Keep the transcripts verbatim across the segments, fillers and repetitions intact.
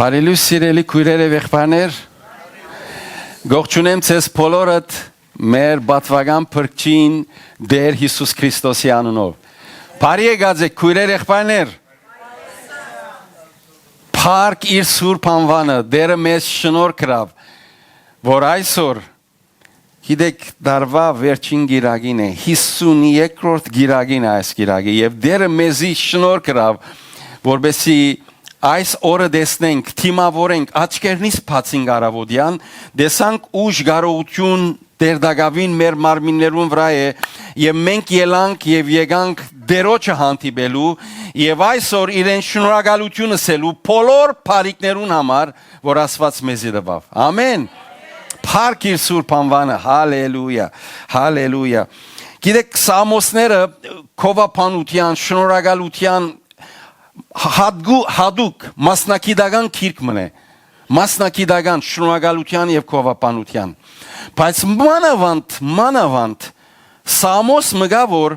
Բարի լուսն, սիրելի քոյրեր եւ եղբայրներ, կողջունեմ ձեզ բոլորդ մեր պատուական փրկչին Տէր Յիսուս Քրիստոսի անունով։ Բարի եկած եք, քոյրեր, եղբայրներ։ Փառք իր սուրբ անուանը, Տէրը մեզ շնորհ կրաւ, որ այսօր, գիտեք, տարուայ վերջին կիրակին է, հիսուն երկրորդ կիրակին է այս կիրակը, եւ Տէրը մեզի շնորհ կրաւ, որպեսզի այս օրը տեսնենք, դիմաւորենք, աչքերնից բացինք առաւոտեան, տեսանք ուժ, կարողութիւն Տէր տակաւին մեր մարմիններուն վրայ է, եւ մենք ելանք եւ եկանք Տէրոջը հանդիպելու, եւ այսօր իրեն շնորհակալութիւն ըսելու բոլոր բարիքներուն համար, որ Աստուած մեզի տուաւ։ Ամեն։ Փառք իր սուրբ անուանը։ Հալելույա, հալելույա։ Գիտեք, Սաղմոսները գովաբանութեան, շնորհակալութեան հատկու-, հատուկ մասնագիտական գիրք մըն է, մասնագիտական շնորհակալութեան եւ գովաբանութեան։ Բայց մանաւանդ, մանաւանդ Սաղմոս մը կայ, որ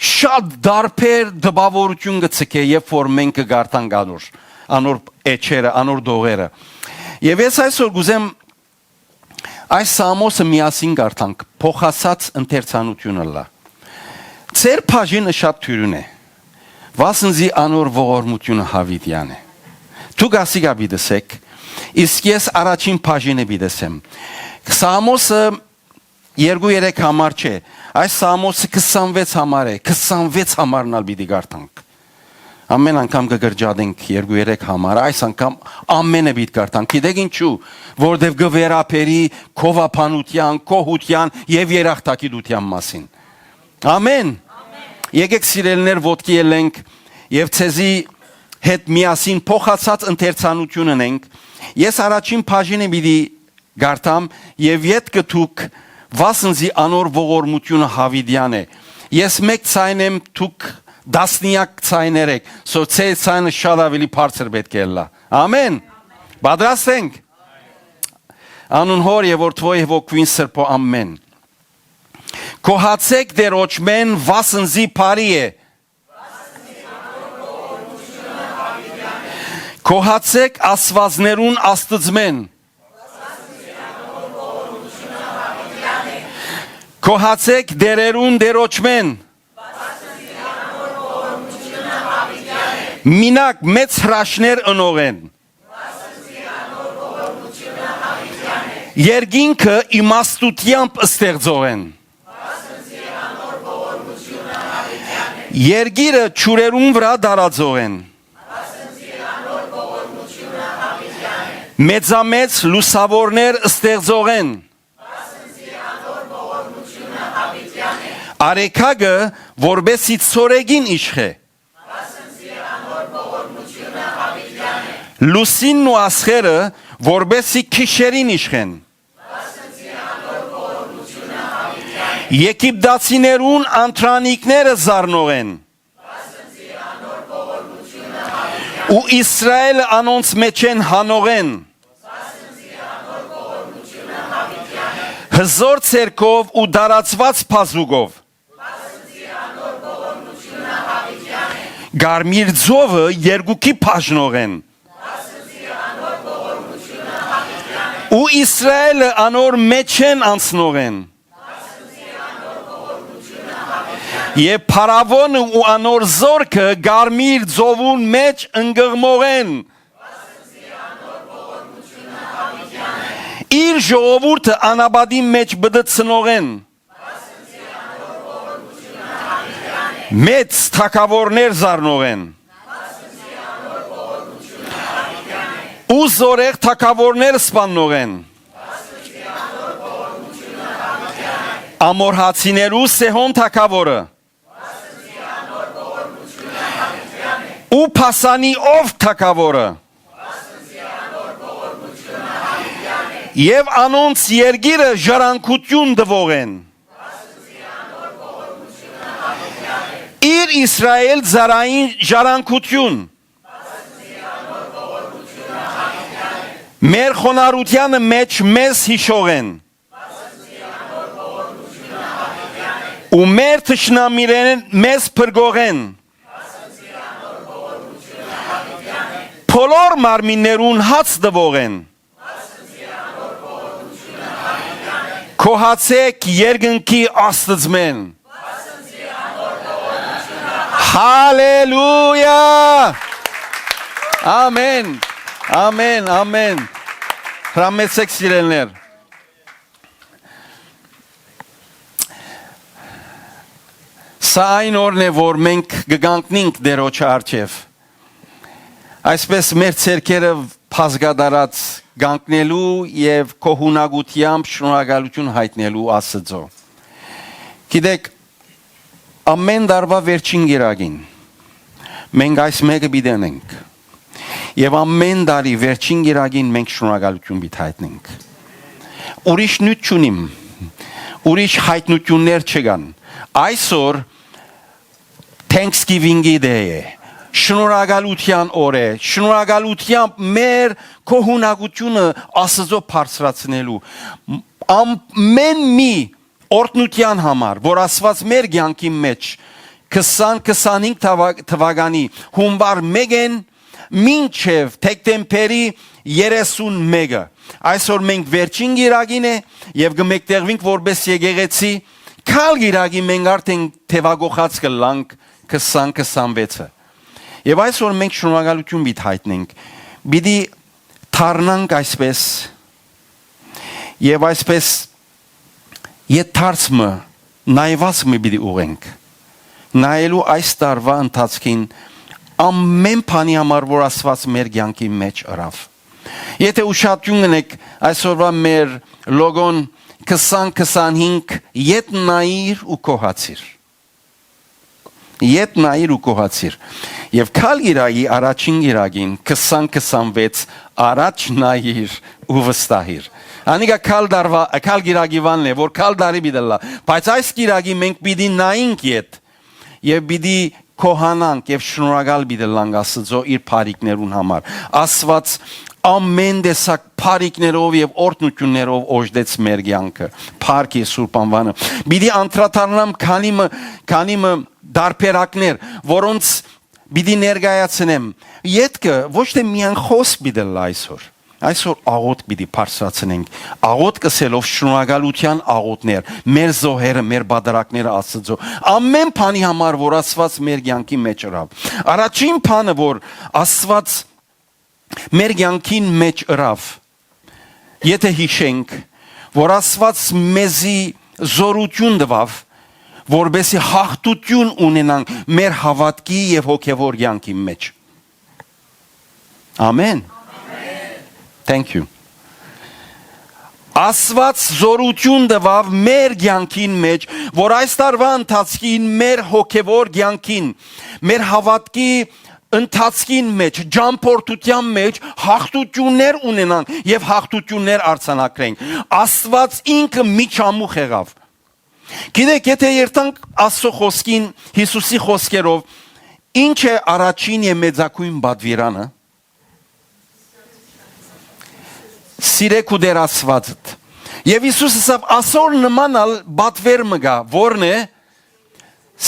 շատ տարբեր տպաւորութիւն կը ձգէ, երբ որ մենք կը կարդանք անոր, անոր էջերը, անոր տողերը։ Եւ ես այսօր կ'ուզեմ այս Սաղմոսը միասին կարդանք, փոխանցած ընթերցանութիւնը լա։ Ձեր բաժինը շատ դիւրին է, վասն զի անոր ողորմութիւնը յաւիտեան է։ Դուք ասիկա պիտի ըսէք, իսկ ես առաջին բաժինը պիտի ըսեմ։ Սաղմոսը երկու երեք համար չէ, այս Սաղմոսը քսանվեց համար է, քսանվեց համարն ալ պիտի կարդանք։ Ամեն անգամ կը կրճատենք երկու երեք համար, այս անգամ ամէնը պիտի կարդանք։ Գիտեք ինչու, որտեւ կը վերաբերի գովաբանութեան, գոհութեան եւ երախտագիտութեան մասին։ Ամեն։ Եկեք, սիրելիներ, ոտքի ելենք եւ ձեզի հետ միասին փոխանցած ընթերցանութիւն ընենք։ Ես առաջին բաժինը պիտի կարդամ եւ ետքը դուք, վասն զի անոր ողորմութիւնը յաւիտեան է։ Ես մէկ ձայն եմ, դուք տասնեակ ձայներ եք, so ձեր ձայնը շատ աւելի բարձր պէտք է ըլլայ։ Ամեն։ Պատրաստ ենք։ Անուն Հօր եւ Որդւոյ եւ Հոգիին Սրբոյ, ամեն։ Գոհացէք Տէրոջմէն, վասն զի բարի է։ Գոհացէք աստուածներուն Աստուծմէն։ Գոհացէք տէրերուն Տէրոջմէն։ Մինակ մեծ հրաշքներ ընողէն։ Երկինքը իմաստութեամբ ստեղծողէն։ Երկիրը ջուրերուն վրայ տարածողէն։ Մեծամեծ լուսաւորներ ստեղծողէն։ Արեգակը, որպէսզի ցորեգին իշխէ։ Լուսինն ու աստղերը, որպէսզի գիշերին իշխեն։ Եգիպտացիներուն անդրանիկները զարնողէն։ Ու Իսրայէլը անոնց մէջէն հանողէն։ Հզօր ձեռքով ու տարածուած բազուկով։ Կարմիր ծովը երկուքի բաժնողէն։ Ու Իսրայէլը անոր մէջէն անցնողէն։ Եւ Փարաւոնը ու անոր զօրքը Կարմիր ծովուն մէջ ընկղմողէն։ Իր ժողովուրդը անապատին մէջ պտըցնողէն։ Մեծ թագաւորներ զարնողէն։ Ու զօրեղ թագաւորներ սպաննողէն։ Ամորհացիներու Սեհոն թագաւորը։ Ու Փասանի Ով թագաւորը։ Եւ անոնց երկիրը ժառանգութիւն տուողէն։ Իր Իսրայէլ ծառային ժառանգութիւն։ Մեր խոնարհութեանը մէջ մեզ յիշողէն։ Ու մեր թշնամիներէն մեզ փրկողէն։ բոլոր մարմիններուն հաց տուող են։ Գոհացէք երկնքի Աստծմէն։ Հալելույա։ Ամեն։ Ամեն, ամեն։ Հրամեցեք, սիրելիներ։ Սա այն օրն է, որ մենք կգանքնենք Տերոջը առջեւ։ Այսպես մեր ձեռքերը բազկատարած կանգնելու եւ գոհունակութեամբ շնորհակալութիւն յայտնելու Աստուծոյ։ Գիտեք, ամեն տարուայ վերջին կիրակին մենք այս մէկը պիտի ընենք եւ ամեն տարի վերջին կիրակին մենք շնորհակալութիւն պիտի յայտնենք։ Ուրիշ նիւթ չունիմ, ուրիշ յայտնութիւններ չկան։ Այսօր Thanksgiving-ի day է, շնորհակալութեան օր է, շնորհակալութեամբ մեր գոհունակութիւնը Աստուծոյ բարձրացնելու։ Ամեն մի օրհնութեան համար, որ Աստուած մեր կեանքին մէջ քսան քսանհինգ թվա-, թվականի յունուար մէկէն մինչեւ դեկտեմբերի երեսուն մէկը։ Այսօր մենք վերջին կիրակին է եւ կը մեկտեղուինք որպէս եկեղեցի, գալ կիրակի մենք արդեն թեւակոխած կ'ըլլանք քսան քսանվեցը։ Եւ այսօր մենք շնորհակալութիւն պիտի յայտնենք, պիտի դառնանք այսպես եւ այսպես յետ դարձ մը, նայուած մը պիտի ուղենք, նայելու այս տարուայ ընթացքին ամեն բանի համար, որ Աստուած մեր կեանքին մէջ ըրաւ։ Եթէ ուշադրութիւն կ'ընէք, այսօրուայ մեր լոգոն քսան քսանհինգ, յետ նայիր ու գոհացիր։ Յետ նայիր ու գոհացիր։ Եւ գալ կիրակի առաջին կիրակին, քսան քսանվեց, առաջ նայիր ու վստահիր։ Անիկա գալ տարուայ, գալ կիրակի վանն է, որ գալ տարի պիտի ըլլայ, բայց այս կիրակի մենք պիտի նայենք յետ եւ պիտի գոհանանք եւ շնորհակալ պիտի ըլլանք Աստուծոյ իր բարիքներուն համար։ Աստուած ամեն տեսակ բարիքներով եւ օրհնութիւններով օժտեց մեր կեանքը։ Փառք իր սուրբ անուանը։ Պիտի անդրադառնամ քանի մը, քանի մը տարբերակներ, որոնց պիտի ներկայացնեմ։ Ետքը ոչ թէ միայն խօս պիտի ըլլայ այսօր։ Այսօր աղօթք պիտի բարձրացնենք, աղօթք ըսելով շնորհակալութեան աղօթքներ, մեր զոհերը, մեր պատարագները Աստուծոյ, ամեն բանի համար, որ Աստուած մեր կեանքի մէջ ըրաւ։ Առաջին բանը, որ Աստուած մեր կեանքին մէջ ըրաւ, եթէ յիշենք, որ Աստուած մեզի զօրութիւն տուաւ, որպէսզի յաղթութիւն ունենանք մեր հաւատքի եւ հոգեւոր կեանքին մէջ։ Ամեն։ Thank you։ Աստուած զօրութիւն տուաւ մեր կեանքին մէջ, որ այս տարուայ ընթացքին մեր հոգեւոր կեանքին, մեր հաւատքի ընթացքին մէջ, ճամբորդութեան մէջ յաղթութիւններ ունենանք եւ յաղթութիւններ արձանագրենք։ Աստուած ինքը միջամուխ եղաւ։ Գիտեք, եթէ երթանք Աստծո խօսքին, Յիսուսի խօսքերով, ի՞նչ է առաջին եւ մեծագոյն պատուիրանը։ Սիրէք ու Տեր Աստուածդ։ Եւ Յիսուս ըսաւ. «Ասոր նման ալ պատուեր մը կայ, որն է.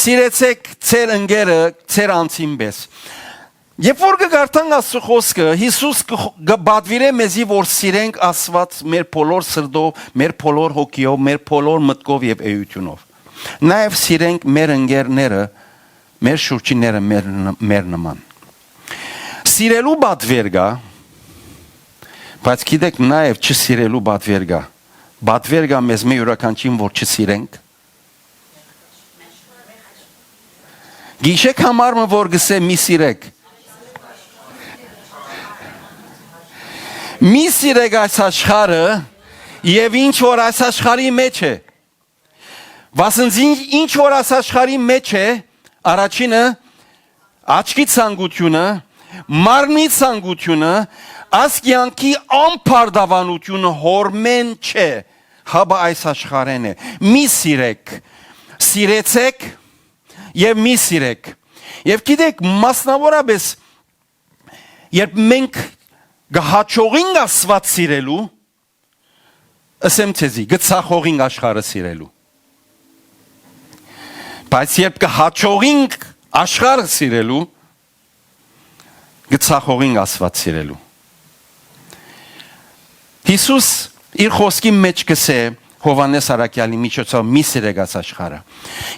"Սիրեցէք ձեր ընկերը ձեր անձին պէս"»։ Երբ որ կը կարդանք Աստծո խօսքը, Յիսուս կը խ-, կը պատուիրէ մեզի, որ սիրենք Աստուած մեր բոլոր սրտով, մեր բոլոր հոգիով, մեր բոլոր մտքով եւ էութիւնով։ Նաեւ սիրենք մեր ընկերները, մեր շուրջինները, մեր ն-, մեր նման։ Սիրելու պատվեր կայ, բայց գիտեք, նաեւ չսիրելու պատվեր կայ։ Պատվեր կայ մեզմէ իւրաքանչին, որ չսիրենք։ Գիշեք համար մը, որ գսէ՝ "Մի սիրեք"։ Մի սիրեք այս աշխարհը եւ ինչ որ այս աշխարհի մեջ է։ Վասն զի ինչ որ այս աշխարհի մեջ է, առաջինը, աչքի ցանկությունը, մարմնի ցանկությունը, այս կեանքի անբարդաւանությունը հորմէն չէ, հապա այս աշխարհէն է։ Մի սիրեք, սիրեցեք եւ մի սիրեք։ Եւ գիտեք, մասնավորապես, երբ մենք կը հաջողենք Աստուած սիրելու, ըսեմ ձեզի, կը ցախողենք աշխարհը սիրելու։ Բայց երբ կը հաջողենք աշխարհը սիրելու, կը ցախողինք Աստուած սիրելու։ Յիսուս իր խօսքի մէջ կ'ըսէ Յովհաննէս Առաքեալի միջոցով՝ «Մի սիրէք այս աշխարհը»։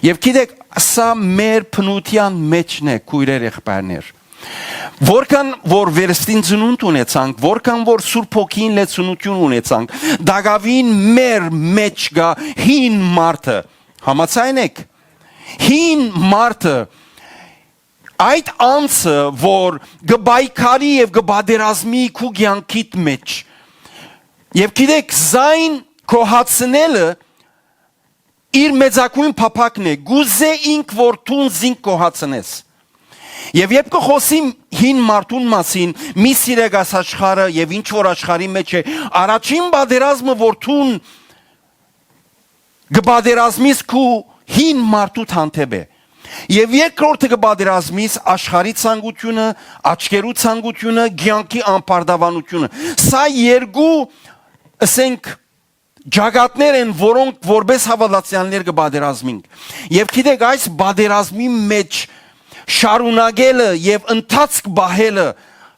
Եւ գիտէք, սա մեր բնութեան մէջն է, քոյրեր, եղբայրներ։ Որքան որ վերստին ծնունդ ունեցանք, որքան որ Սուրբ Հոգին լեցունութիւն ունեցանք, տակաւին մեր մէջ կայ հին մարդը։ Համաձայն եք։ Հին մարդը, այդ անձը, որ կը պայքարի եւ կը պատերազմի քու կեանքիդ մէջ։ Եւ գիտեք, զայն գոհացնելը իր մեծագոյն փափաքն է, կ'ուզէ ինք որ դուն զինք գոհացնես։ Եւ երբ կը խօսի հին մարդուն մասին, «Մի սիրեք այս աշխարհը» եւ ինչ որ աշխարհի մէջ է, առաջին պատերազմը որ դուն կը պատերազմիս քու հին մարդուդ հանդէպ է։ Եւ երկրորդը կը պատերազմիս աշխարհի ցանկութիւնը, աչքերու ցանկութիւնը, կեանքի անբարդաւանութիւնը։ Սա երկու, ըսենք, ճակատներ են, որոնք որպէս հաւատացեալներ կը պատերազմինք։ Եւ գիտեք, այս պատերազմի մէջ շարունակելը եւ ընթացք պահելը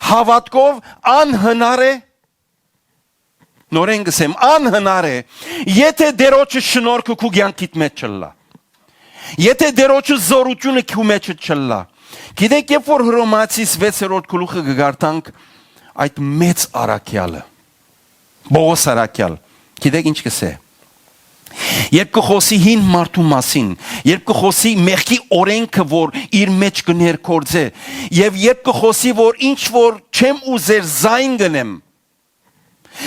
հաւատքով անհնար է, նորեն կ'ըսեմ, անհնար է, եթէ Տէրոջը շնորհքը քու կեանքիդ մէջ չըլլայ։ Եթէ Տէրոջը զօրութիւնը քու մէջը չըլլայ։ Գիտեք, երբ որ Հռոմայացիս վեցերորդ գլուխը կը կարդանք, այդ մեծ առաքեալը, Պողոս առաքեալ, գիտեք ինչ կ'ըսէ։ Երբ կը խօսի հին մարդու մասին, երբ կը խօսի մեղքի օրէնքը, որ իր մէջ կը ներգործէ, եւ երբ կը խօսի, որ ինչ որ չեմ ուզեր, զայն կ'ընեմ,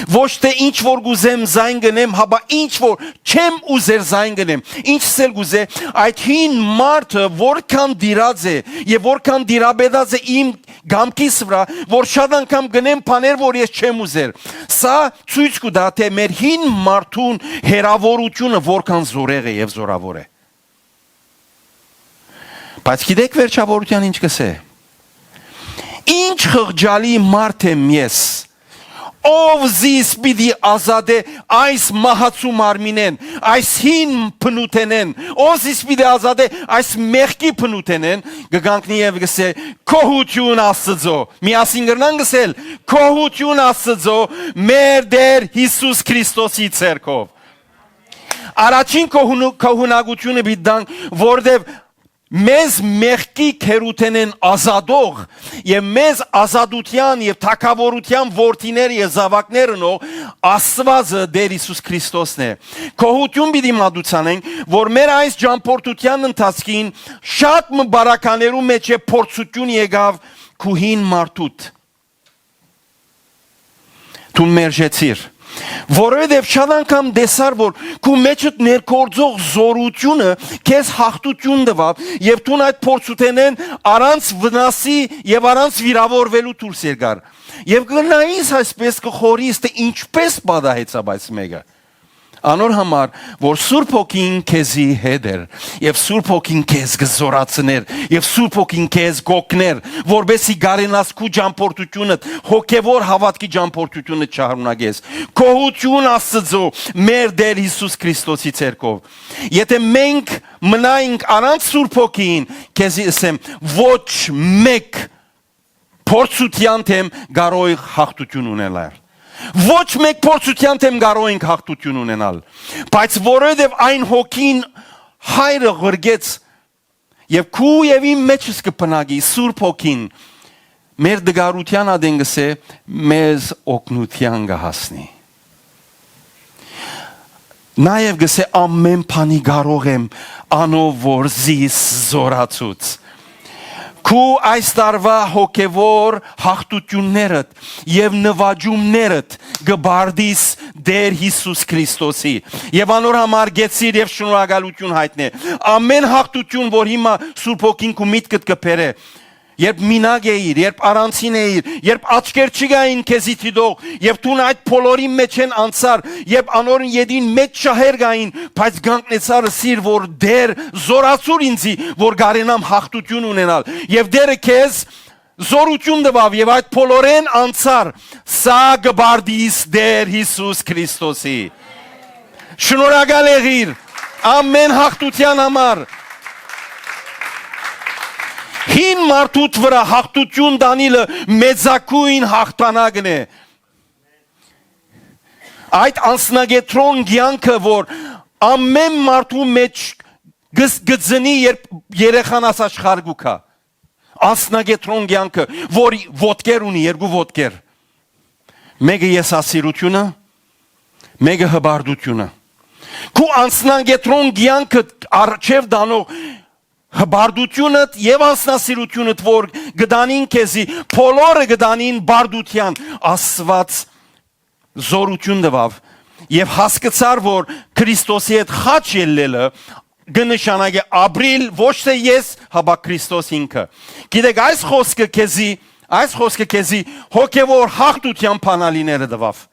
ոչ թէ ինչ որ կ'ուզեմ, զայն կ'ընեմ, հապա ինչ որ չեմ ուզեր, զայն կ'ընեմ։ Ինչ սել կ'ուզէ, այդ հին մարդը որքան դիրած է եւ որքան դիրապետած է իմ կամքիս վրայ, որ շատ անգամ կ'ընեմ բաներ, որ ես չեմ ուզեր։ Սա ցոյց կու տայ, թէ մեր հին մարդուն հեռաւորութիւնը որքան զօրեղ է եւ զօրաւոր է։ Բայց գիտեք վերջավորութեան ինչ կ'ըսէ։ Ինչ խղճալի մարդ եմ ես, ով զիս պիտի ազատէ այս մահացու մարմինէն, այս հին բնութենէն, ով զիս պիտի ազատէ այս մեղքի բնութենէն, կը կանգնի եւ կ'ըսէ. «Գոհութիւն Աստծո»։ Միասին կրնանք ըսել. «Գոհութիւն Աստծո, մեր Տէր Յիսուս Քրիստոսի ձեռքով»։ Առաջին գոհունու-, գոհունակութիւնը պիտի տանք, որտեւ մեզ մեղքի գերութենէն ազատող եւ մեզ ազատութեան եւ թագաւորութեան որդիներ եւ զաւակներ ընող Աստուածը Տէր Յիսուս Քրիստոսն է։ Գոհութիւն պիտի մատուցանենք, որ մեր այս ճամփորդութեան ընթացքին շատ մը բարականերու մէջ է փորձութիւն եկաւ քու հին մարդուդ։ Դուն մերժեցիր, որովհետեւ շատ անգամ տեսար, որ քու մէջդ ներգործող զօրութիւնը քեզ յաղթութիւն տուաւ եւ դուն այդ փորձութենէն առանց վնասի եւ առանց վիրաւորուելու դուրս եկար։ Եւ կը նայիս այսպես, կը խորհիս, թէ ինչպես պատահեցաւ այս մէկը։ Անոր համար, որ Սուրբ Հոգին քեզի հետ էր, եւ Սուրբ Հոգին քեզ կը զօրացներ, եւ Սուրբ Հոգին քեզ կ'օգներ, որպեսզի կարենաս քու ճամփորդութիւնը, հոգեւոր հաւատքի ճամփորդութիւնը շարունակես։ Գոհութիւն Աստծո, մեր Տէր Յիսուս Քրիստոսի ձեռքով։ Եթէ մենք մնայինք առանց Սուրբ Հոգին, քեզի ըսեմ, ոչ մէկ փորձութեան դէմ կարող ենք յաղթութիւն ունենալ։ Ոչ մէկ փորձութեան դէմ կարող ենք յաղթութիւն ունենալ, բայց որովհետեւ այն Հոգին Հայրը ղրկեց, եւ քու եւ իմ մէջս կը բնակի Սուրբ Հոգին, մեր տկարութեան ատեն կ'ըսէ, մեզ օգնութեան կը հասնի։ Նաեւ կ'ըսէ. «Ամէն բանի կարող եմ անով, որ զիս զօրացուց»։ Քու այս տարուայ հոգեւոր յաղթութիւններդ եւ նուաճումներդ կը պարտիս Տէր Յիսուս Քրիստոսի, եւ անոր համար կեցիր եւ շնորհակալութիւն յայտնէ։ Ամէն յաղթութիւն, որ հիմա Սուրբ Հոգին քու միտքդ կը բերէ, երբ մինակ էիր, երբ առանցին էիր, երբ աչքեր չկային քեզի դիտող, եւ դուն այդ բոլորին մէջէն անցար, երբ անորին ետին մեծ շահեր կային, բայց կանգնեցար, ըսիր, որ Տէր, զօրացուր ինձի, որ կարենամ յաղթութիւն ունենալ։ Եւ Տէրը քեզ զօրութիւն տուաւ եւ այդ բոլորէն անցար, սա կը պարտիս Տէր Յիսուս Քրիստոսի։ Շնորհակալ եղիր ամէն յաղթութեան համար։ Հին մարդուդ վրայ յաղթութիւն տանիլը մեծագոյն յաղթանակն է։ Այդ անձնակեդրոն կեանքը, որ ամէն մարդու մէջ գ-, գ-, ծնի, երբ երեխան աս աշխարհ կու գայ։ Անձնակեդրոն կեանքը, որ ոտքեր ունի, երկու ոտքեր։ Մէկը եսասիրութիւնը, մէկը հպարտութիւնը։ Քու անձնակեդրոն կեանքը առջեւ տանող հպարտութիւնը եւ անձնասիրութիւնը, որ կտանին քեզի, բոլորը կտանին պարտութեան։ Աստուած զօրութիւն տուաւ եւ հասկցար, որ Քրիստոսի հետ խաչ ելլելը կը նշանակէ ապրիլ ոչ թէ ես, հապա Քրիստոս ինքը։ Գիտեք, այս խօսքը քեզի, այս խօսքը քեզի հոգեւոր յաղթութեան բանալիները տուաւ։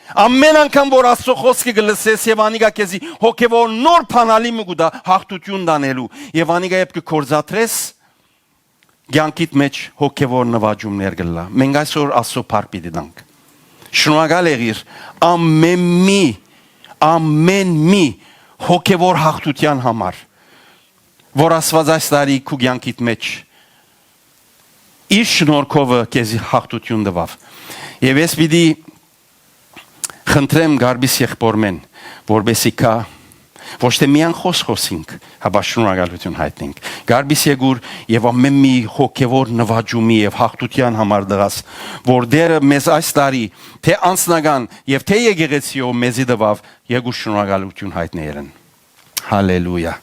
Ամէն անգամ որ Աստուծոյ խօսքը կը լսես եւ անիկա քեզի հոգեւոր նոր բանալի մը կու տայ յաղթութիւն տանելու, եւ անիկա երբ կը գործադրես, կեանքիդ մէջ հոգեւոր նուաճումներ կ'ըլլայ։ Մենք այսօր Աստուծոյ փառք պիտի տանք։ Շնորհակալ եղիր ամէն մի, ամէն մի հոգեւոր յաղթութեան համար, որ Աստուած այս տարի քու կեանքիդ մէջ իր շնորհքովը քեզի յաղթութիւն տուաւ։ Եւ ես պիտի խնդրեմ Գարպիս եղբօրմէն, որպեսզի գայ, ոչ թէ միայն խօս խօսինք, հապա շնորհակալութիւն յայտնենք։ Գարպիս, եկուր եւ ամէն մի հոգեւոր նուաճումի եւ յաղթութեան համար տղաս, որ Տէրը մեզ այս տարի թէ անձնական եւ թէ եկեղեցիով մեզի տուաւ, եկուր շնորհակալութիւն յայտնենք իրեն։ Հալելույա։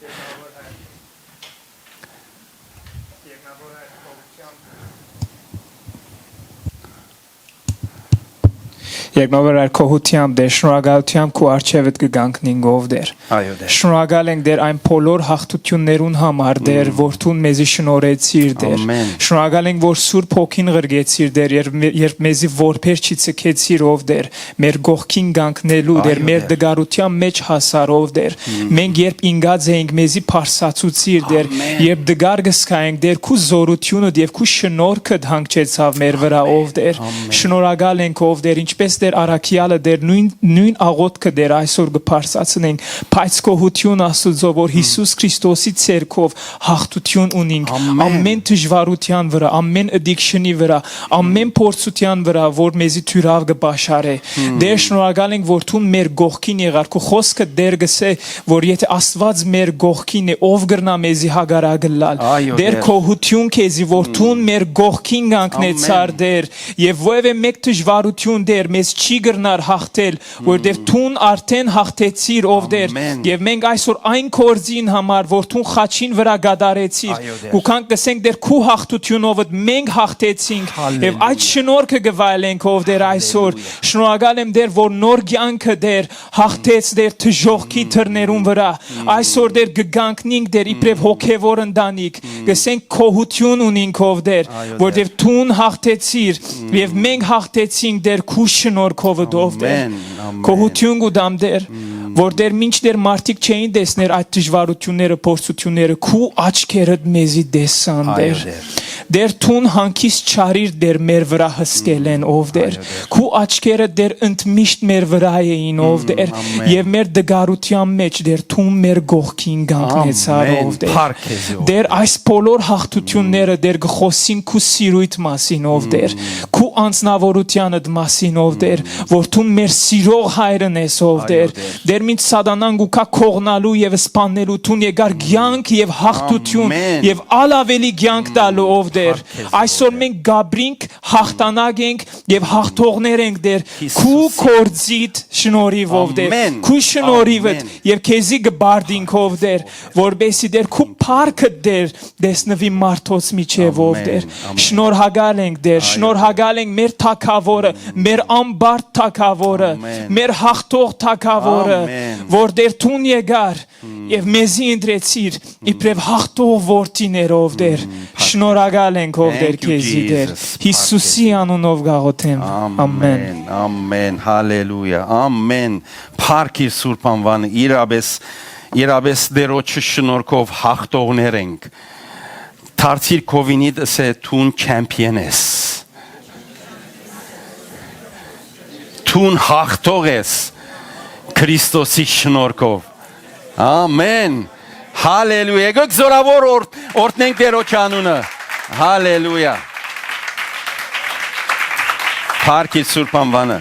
Երկնաւոր Հայր, գոհութեամբ, Տէր, շնորհակալութեամբ քու առջեւդ կը կանգնենք, ով Տէր։ Այո, Տէր։ Շնորհակալ ենք, Տէր, այն բոլոր յաղթութիւններուն համար, Տէր, որ դուն մեզի շնորհեցիր, Տէր։ Ամեն։ Շնորհակալ ենք, որ Սուրբ Հոգին ղրկեցիր, Տէր, երբ մե-, երբ մեզի որբեր չցկեցիր, ով Տէր, մեր կողքին կանգնելու, Տէր, Այո, մեր Տէր։ Տկարութեան մէջ հասար, ով Տէր։ Մենք երբ ինկած էինք, մեզի բարձրացուցիր, Տէր, Ամեն։ Երբ տկար կը զգայինք, Տէր, քու զօրութիւնդ եւ քու շնորհքդ հանգչեցաւ մեր վրայ, ով Տէր։ Ամեն։ Շնորհակալ ենք, ով Տէր, ինչպես Տէր առաքեալը, Տէր, նոյն, նոյն աղօթքը, Տէր, այսօր կը բարձրացնենք, բայց գոհութիւն Աստուծոյ, որ Յիսուս Քրիստոսի ձեռքով յաղթութիւն ունինք Ամեն։ Ամեն դժուարութեան վրայ, ամեն addiction-ի վրայ, ամեն փորձութեան վրայ, որ մեզի դիւրաւ կը պաշարէ։ Տէր, շնորհակալ ենք, որ դուն մեր կողքին եղար, քու խօսքը, Տէր, կ'ըսէ, որ եթէ Աստուած մեր կողքին է, ով կրնայ մեզի հակառակ ըլլալ։ Այո, Տէր, Տէր։ Գոհութիւն քեզի, որ դուն մեր կողքին կանգնեցար, Ամեն։ Տէր, եւ որեւէ մէկ դժուարութիւն, Տէր, մեզ չի կրնար յաղթել, որտեւ դուն արդեն յաղթեցիր, ով Տէր, Ամեն։ Եւ մենք այսօր այն գործին համար, որ դուն խաչին վրայ կատարեցիր, Այո, Տէր։ Կու գանք կ'ըսենք, Տէր, քու յաղթութիւնովդ մենք յաղթեցինք, եւ այդ Հալելույա։ Շնորհքը կը վայելենք, ով Տէր, այսօր։ Հալելույա։ Շնորհակալ եմ, Տէր, որ նոր կեանքը, Տէր, յաղթեց, Տէր, դժոխքի դռներուն վրայ։ Այսօր, Տէր, կը կանգնինք, Տէր, իբրեւ հոգեվոր ընտանիք, կ'ըսենք, գոհութիւն ունինք, ով Տէր, Այո, որտեւ Տէր։ Դուն յաղթեցիր, եւ մենք յաղթեցինք, Տէր, քու շնորհքովդ, ով Տէր։ Ամեն, ամեն։ Գոհութիւն կու տամ, Տէր, որ, Տէր, մինչդեռ մարդիկ չէին տեսներ այդ դժվարութիւնները, փորձութիւնները, քու աչքերդ մեզի տեսան, Այո, Տէր։ Տէր։ Տէր, դուն հանգիստ չարիր, Տէր, մեր վրայ հսկել են, ով Տէր։ Այո, Տէր։ Քու աչքերը, Տէր, ընդմիշտ մեր վրայ էին, ով Տէր, Ամեն։ Եւ մեր տկարութեան մէջ, Տէր, դուն մեր կողքին կանգնեցար, Ամեն։ Ով Տէր։ Փառք քեզի, ով Տէր, այս բոլոր յաղթութիւնները, Տէր, կը խօսին քու սիրոյդ մասին, ով Տէր, քու անձնաւորութեանդ մասին, ով Տէր, որ դուն մեր սիրող հայրն ես, ով Այո, Տէր։ Տէր։ Տէր, մինչ սատանան կու գայ քողնալու եւ սպաննելու, դուն եկար կեանք եւ յաղթութիւն Ամեն։ Եւ ալ ավելի կեանք տալու, ով Տէր։ Փառք քեզի, Այսօր ով Տէր։ Մենք կապրինք, հաղթանակ ենք եւ հաղթողներ ենք, Տեր, քու Հիսուսի։ Կործիդ շնորհիվ, ով Տեր, Ամեն։ Քու շնորհիվդ Ամեն։ Եվ քեզի կբարդինք, ով Տեր, որպեսի, Տեր, քու փառքը, Տեր, տեսնվի մարդոց միջև, ով Ամեն, Տեր։ Ամեն։ Շնորհակալ ենք, Տեր, Այո, շնորհակալ ենք մեր թագավորը, մեր ամբարդ թագավորը, Ամեն։ Մեր հաղթող թագավորը, Ամեն։ Որ, Տեր, դուն եկար, Հմ։ Եվ մեզի ընտրեցիր իբրև հաղթող որդիներով, Տեր։ Հմ, փառք Շնորհակալ ենք, ով Տեր, Thank you, քեզի, Տեր։ Jesus. Փառք Հիսուսի քեզի։ անունով գաղութեմ։ Ամեն, Ամեն։ Ամեն, հալելույա, ամեն։ Փառք իր սուրբ անվանը, իրապես, իրապես Տերոջը շնորհքով հաղթողներ ենք։ Դարձիր քո վինիդ, ըսե, դուն չեմփիոն ես։ Դուն հաղթող ես Քրիստոսի շնորհքով։ Ամեն։ Հալելույա։ Եկեք զորավոր օր-, օրհնենք Տերոջ անունը։ Հալելույա։ Փառք իր Սուրբ անուանը։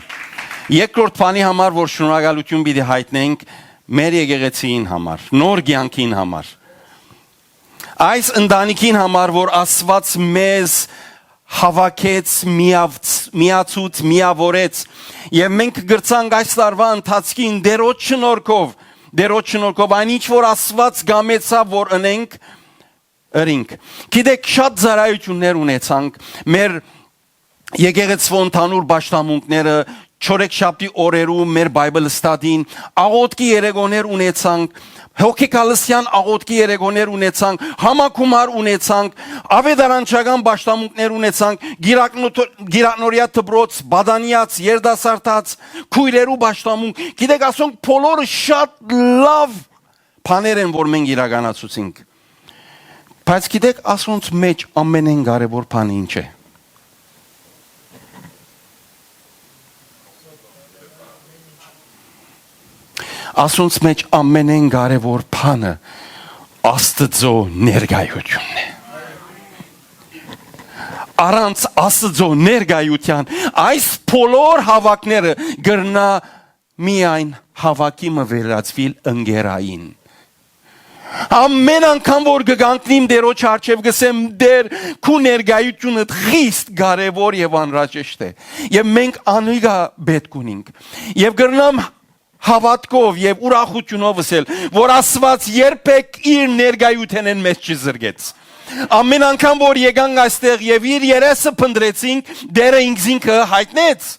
Երկրորդ բանի համար, որ շնորհակալություն պիտի յայտնենք մեր եկեղեցիին համար, նոր կեանքին համար, այս ընտանիքին համար, որ Աստուած մեզ հաւաքեց, միաց-, միացուց, միաւորեց, եւ մենք կրցանք այս տարուայ ընթացքին Տէրոջ շնորհքով, Տէրոջ շնորհքով այն ինչ որ Աստուած կամեցաւ որ ընենք, ըրինք։ Գիտեք, շատ ծառայություններ ունեցանք, մեր եկեղեցւոյ ընդհանուր պաշտամունքները, չորեքշաբթի օրերու մեր Bible study-ին, աղօթքի երեկոներ ունեցանք, հոգեկալսեան աղօթքի երեկոներ ունեցանք, համագումար ունեցանք, աւետարանչական պաշտամունքներ ունեցանք, գիրակնոթ-, գիրակնորեայ դպրոց, պատանեաց, երիտասարդաց, քոյրերու պաշտամունք։ Գիտեք, ասոնք բոլորը շատ լաւ բաներ են, որ մենք իրականացուցինք։ Բայց գիտեք, ասոնց մէջ ամենէն կարեւոր բանը ինչ է։ Ասոնց մէջ ամենէն կարեւոր բանը Աստուծոյ ներկայութիւնն է։ Առանց Աստուծոյ ներկայութեան այս բոլոր հաւաքները կրնայ միայն հաւաքի մը վերածուիլ ընկերային։ Ամէն անգամ որ կը կանգնիմ Տէրոջ առջեւ, կ'ըսեմ. «Տէր, քու ներկայութիւնդ խիստ կարեւոր եւ անհրաժեշտ է, եւ մենք անիկա պէտք ունինք»։ Եւ կրնամ հաւատքով եւ ուրախութիւնով ըսել, որ Աստուած երբեք իր ներկայութենէն մեզ չի զրկեց։ Ամէն անգամ որ եկանք այստեղ եւ իր երեսը փնտռեցինք, Տէրը ինքզինքը յայտնեց,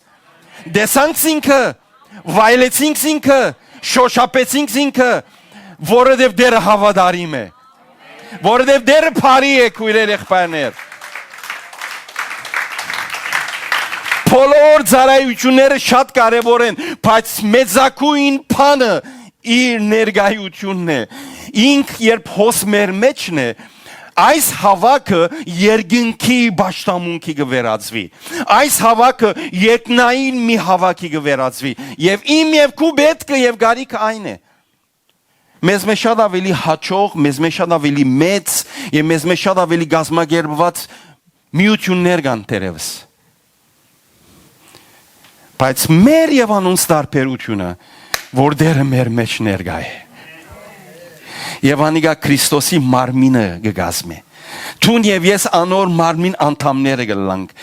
տեսանք զինքը, վայելեցինք զինքը, շոշափեցինք զինքը, որովհետեւ Տէրը հաւատարիմ է, որովհետեւ Տէրը բարի է, քոյրեր, եղբայրներ։ Բոլոր ծառայությունները շատ կարեւոր են, բայց մեծագոյն բանը իր ներկայությունն է։ Ինք երբ հոս մեր մեջն է, այս հաւաքը երկնքի պաշտամունքի կը վերածուի։ Այս հաւաքը երկնային մի հաւաքի կը վերածուի։ Եւ իմ եւ քու պէտքը եւ կարիքը այն է։ Մեզ մէջ շատ աւելի յաջող, մեզ մէջ շատ աւելի մեծ եւ մեզ մէջ շատ աւելի կազմակերպուած միութիւններ կան թերեւս։ Բայց մեր եւ անոնց տարբերութիւնը, որ Տէրը մեր մէջ ներկայ է։ Եւ անիկա Քրիստոսի մարմինը կը կազմէ։ Դուն եւ ես անոր մարմին անդամները կ'ըլլանք։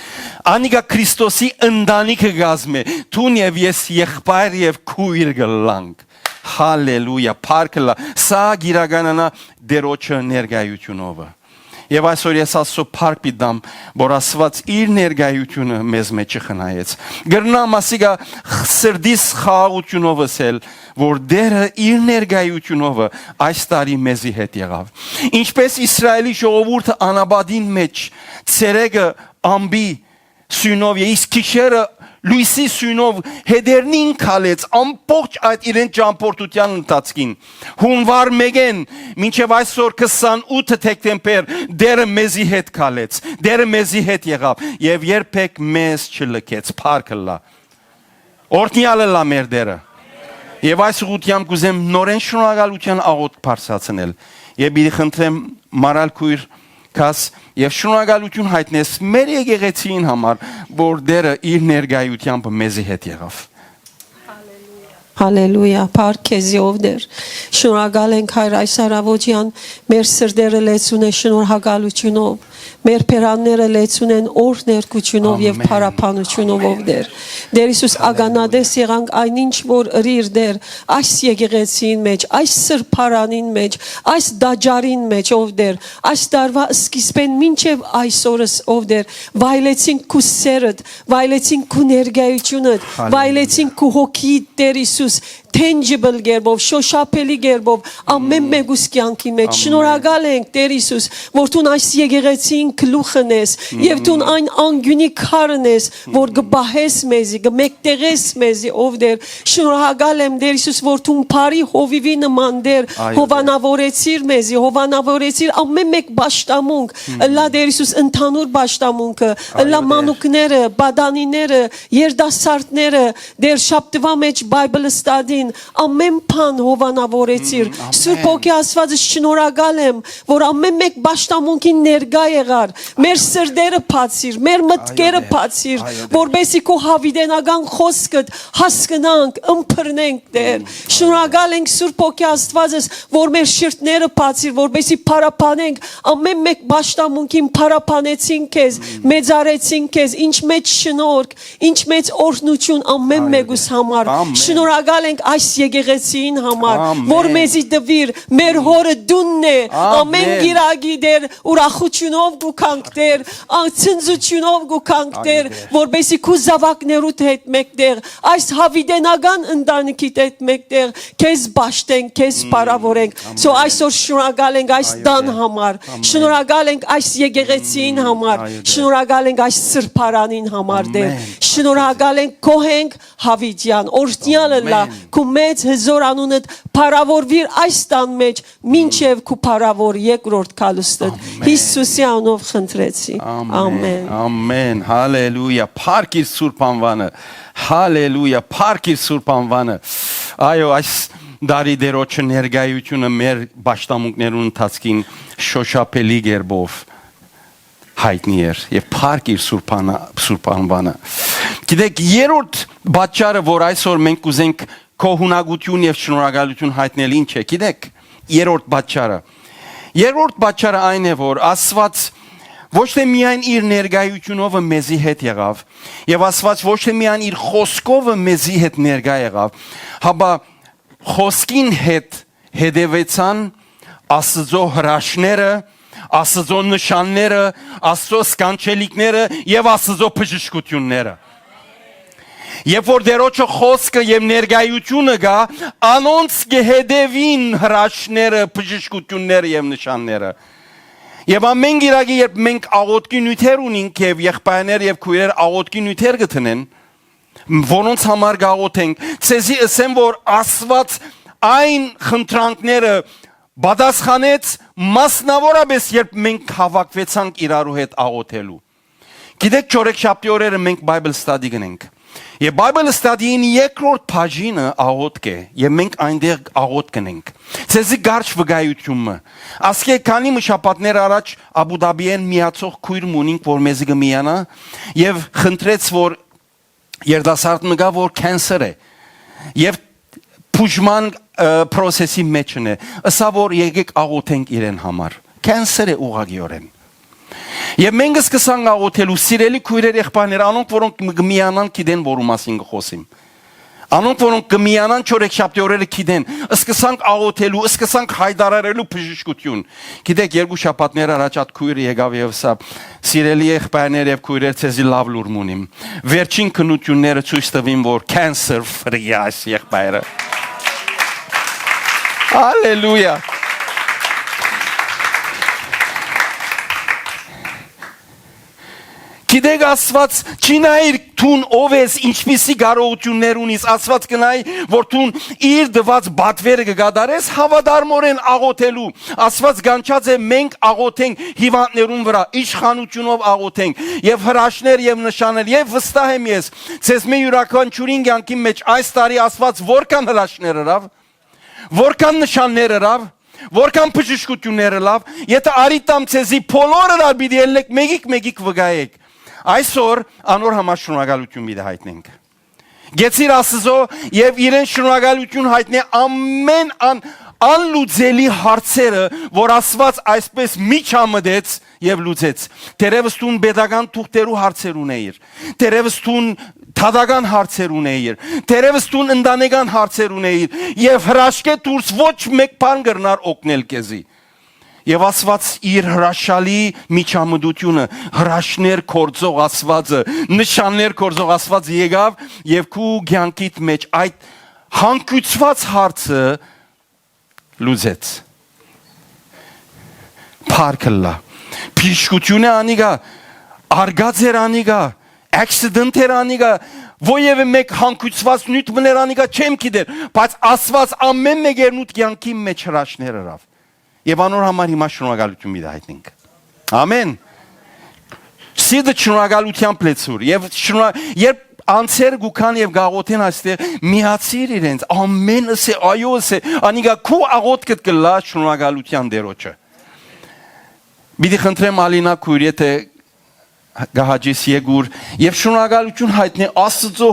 Անիկա Քրիստոսի ընտանիքը կ'կազմէ։ Դուն եւ ես եղբայր եւ քոյր կ'ըլլանք։ Հալելույա, փառք Աստուծոյ։ Սա կիրականանայ Տէրոջը ներկայութիւնովը։ Եւ այսօր ես Աստուծոյ փառք պիտի տամ, որ Աստուած իր ներկայութիւնը մեզ մէջ չխնայեց։ Կրնամ ասիկա սրտիս խաղաղութիւնով ըսել, որ Տէրը իր ներկայութիւնովը այս տարի մեզի հետ եղաւ։ Ինչպէս Իսրայէլի ժողովուրդը անապատին մէջ ցերեկը ամպի սիւնով, իսկ գիշերը լոյսի սիւնով հետերնին քալեց ամբողջ այդ իրենց ճամբորդութեան ընթացքին, յունուար մէկէն մինչեւ այսօր քսանութ դեկտեմբեր, Տէրը մեզի հետ քալեց, Տէրը մեզի հետ եղաւ եւ երբեք մեզ չլքեց։ Փառք Աստուծոյ։ Օրհնեալ ըլլայ մեր Տէրը։ Եւ այս ուղղութեամբ կ'ուզեմ նորէն շնորհակալութեան աղօթք բարձրացնել եւ պիտի խնդրեմ Մարալ քոյր գաս եւ շնորհակալութիւն յայտնես մեր եկեղեցիին համար, որ Տէրը իր ներկայութեամբ մեզի հետ եղաւ։ Հալելույա, փառք քեզի, ով Տէր։ Շնորհակալ ենք, Հայր, այս առաւօտեան մեր սրտերը լեցուն է շնորհակալութիւնով, մեր բերանները լեցուն են օրհներգութիւնով եւ Ամեն։ փառաբանութիւնով, ով Տէր։ Տէր Յիսուս, Հալելույա։ ականատես եղանք այն ինչ որ ըրիր, Տէր, այս եկեղեցիին մէջ, այս սրբարանին մէջ, այս տաճարին մէջ, ով Տէր, այս տարուայ սկիզբէն մինչեւ այսօրս, ով Տէր, վայելեցինք քու սէրդ, վայելեցինք քու ներկայությունդ, Հալելույա։ վայելեցինք քու հոգիդ, Տէր Յիսուս, tangible կերպով, շոշափելի կերպով, ամէն Մմ։ մեկուս կեանքի մէջ։ Ամեն։ Շնորհակալ ենք, Տէր Յիսուս, որ դուն այս եկեղեցիին գլուխն ես, եւ դուն Մմ։ այն անկիւնի քարն ես, որ Մմ։ կը պահես մեզի, կը մեկտեղես մեզի, ով Տէր։ Շնորհակալ եմ, Տէր Յիսուս, որ դուն բարի հովիւի նման, Տէր, Այո, Տէր։ հովանաւորեցիր մեզի, հովանաւորեցիր ամէն մէկ պաշտամունք, Մմ։ ըլլայ, Տէր Յիսուս, ընդհանուր պաշտամունքը, Այո, ըլլայ Տէր։ մանուկները, պատանիները, երիտասարդները, Տէր, շաբթուայ մէջ Bible study Ամեն բան հովանաւորեցիր։ Սուրբ Հոգի Աստուածս, շնորհակալ եմ, որ ամեն մէկ պաշտամունքին ներկայ եղար, մեր սրտերը բացիր, մեր մտքերը բացիր, որպեսզի քո յաւիտենական խօսքդ հասկնանք, ըմբռնենք, Տէր։ Շնորհակալ ենք, Սուրբ Հոգի Աստուածս, որ մեր շիրտները բացիր, որպեսզի փառաբանենք, ամեն մէկ պաշտամունքին փառաբանեցին քեզ, մեծարեցին քեզ, ինչ մեծ շնորհք, ինչ մեծ օրհնություն ամեն մեկուս համար։ Շնորհակալ ենք այս եկեղեցիին համար, որ մեզի տուիր, մեր հօրը տունն է, ամեն կիրակի, Տէր, ուրախութիւնով կու գանք, Տէր, ցնծութիւնով կու գանք, Տէր, որպեսզի քու զաւակներուդ հետ մէկտեղ, այս յաւիտենական ընտանիքիդ հետ մէկտեղ քեզ պաշտենք, քեզ փառաւորենք։ So այսօր շնորհակալ ենք այս տան համար, շնորհակալ ենք այս եկեղեցիին համար, շնորհակալ ենք այս սրբարանին համար, Տէր։ Շնորհակալ ենք քո հենք յաւիտեան, օրհնեալ ըլլայ քու մեծ հզօր անունդ, փառաւորուիր այս տան մէջ, մինչեւ քու փառաւոր երկրորդ գալուստդ։ Յիսուսի անունով խնդրեցի։ Ամեն, ամեն։ Հալելույա, փառք իր սուրբ անուանը։ Հալելույա, փառք իր սուրբ անուանը։ Այո, այս տարի Տերոջը ներկայությունը մեր պաշտամունքներուն ընթացքին շոշափելի կերպով յայտնի էր եւ փառք իր սուրբ անա-, սուրբ անուանը։ Գիտեք, երրորդ պատճառը, որ այսօր մենք կուզենք քո հունակութիւն եւ շնորհակալութիւն յայտնել, ինչ է, գիտեք, երրորդ պատճառը։ Երրորդ պատճառը այն է, որ Աստուած ոչ թե միայն իր ներկայությունովը մեզի հետ եղաւ, եւ Աստուած ոչ թե միայն իր խօսքովը մեզի հետ ներկայ եղաւ, հապա խօսքին հետ հետեւեցան Աստուծոյ հրաշքները, Աստուծոյ նշանները, Աստուծոյ սքանչելիքները եւ Աստուծոյ բժշկութիւնները։ Երբ որ Տերոջը խօսքը եւ ներկայությունը գայ, անոնց կը հետեւին հրաշքները, բժշկութիւնները եւ նշանները։ Եւ ամէն կիրակի, երբ մենք աղօթքի նիւթեր ունինք եւ եղբայրներ եւ քոյրեր աղօթքի նիւթեր կը դնեն, որոնց համար կաղօթենք, ձեզի ըսեմ, որ Աստուած այն խնդրանքները պատասխանեց, մասնավորապես երբ մենք հաւաքուեցանք իրարու հետ աղօթելու։ Գիտեք, չորեքշաբթի օրերը մենք Bible study կ'ընենք։ Եւ Bible study-ին երկրորդ բաժինը աղօթք է, եւ մենք այնտեղ աղօթք կ'ընենք։ Ձեզի կարճ վկայութիւն մը։ Ասկէ քանի մը շաբաթներ առաջ Աբու Դաբիէն միացող քոյր մը ունինք, որ մեզի կը միանայ, եւ խնդրեց, որ երիտասարդ մը կայ, որ cancer է, եւ բուժման, ը, process-ի մէջն է, ըսաւ, որ եկեք աղօթենք իրեն համար։ Cancer է ուղղակիորեն։ Եւ մենք սկսանք աղօթելու, սիրելի քոյրեր, եղբայրներ, անոնք, որոնք մ-, կը միանան, գիտեն, որու մասին կը խօսիմ։ Անոնք, որոնք կը միանան չորեքշաբթի օրերը, գիտեն, սկսանք աղօթելու, սկսանք յայտարարելու բժշկութիւն։ Գիտեք, երկու շաբաթներ առաջ ատ քոյրը եկաւ եւ ըսաւ. «Սիրելի եղբայրներ եւ քոյրեր, ձեզի լաւ լուր մունիմ։ Վերջին քննութիւնները ցոյց տուին, որ cancer free է այս եղբայրը»։ Հալելույա։ Գիտեք, Աստուած չի նայիր դուն ով ես, ինչպիսի կարողություններ ունիս, Աստուած կնայի, որ դուն իր տուած պատվերը կկատարես, հավատարմորեն աղոթելու։ Աստուած կանչած է մենք աղոթենք հիվանդներուն վրայ, իշխանությունով աղոթենք, եւ հրաշներ եւ նշաններ, եւ վստահ եմ ես, ձեզմէ իւրաքանչիւրին կեանքին մէջ այս տարի Աստուած որքան հրաշներ ըրաւ, որքան նշաններ ըրաւ, որքան բժշկություններ ըլաւ, եթե արի տամ ձեզի բոլոր ըրար, պիտի ելլեք մեկիկ-մեկիկ վկայեք։ Այսօր անոր համար շնորհակալություն պիտի յայտնենք։ Գեցիր Աստծո եւ իրեն շնորհակալություն յայտնե ամեն ան-, անլուծելի հարցերը, որ Աստված այսպես միջամտեց եւ լուծեց։ Թերևս դուն պետական թուղթերու հարցեր ունեիր, թերևս դուն դատական հարցեր ունեիր, թերևս դուն ընտանեկան հարցեր ունեիր, եւ հրաշքէ դուրս ոչ մեկ բան կրնար օգնել քեզի։ Եվ Աստված իր հրաշալի միջամտությունը, հրաշներ գործող Աստվածը, նշաններ գործող Աստվածը եկավ եւ քու կյանքիդ մեջ այդ հանգուցված հարցը լուծեց։ Փառք ըլլայ։ Բժշկություն է անիկա, արգած էր անիկա, accident էր անիկա, որևէ մեկ հանգուցված նիւթ մներ անիկա չեմ գիտեր, բայց Աստված ամեն մեկերնուտ կյանքի մեջ հրաշներ ըրավ։ Եվ անոր համար հիմա շնորհակալություն մի յայտնենք։ Ամեն։ Սիրտը շնորհակալությամբ լեցուր։ Եվ շնորհ-, երբ անձեր կու գան եւ կաղոթեն այստեղ, միացիր իրենց, ամեն ըսէ, այո ըսէ, անիկա քու աղոթքդ կլա շնորհակալութեան Տերոջը։ Պիտի խնդրեմ Ալինա քույր, եթե կը հաճես եկուր, եւ շնորհակալութիւն յայտնե Աստծո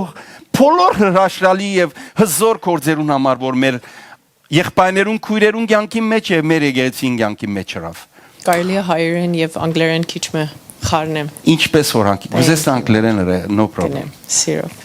բոլոր հրաշալի եւ հզոր գործերուն համար, որ մեր եղբայրներուն, քույրերուն կեանքի մէջ եւ մեր եկեղեցին կեանքի մէջ ըրաւ։ Կարելի է հայերեն եւ անգլերեն քիչ մը խառնեմ։ Ինչպես որ անգ-, Thank կուզես you. Անգլերեն ըրե, no problem. Կնեմ, սիրով։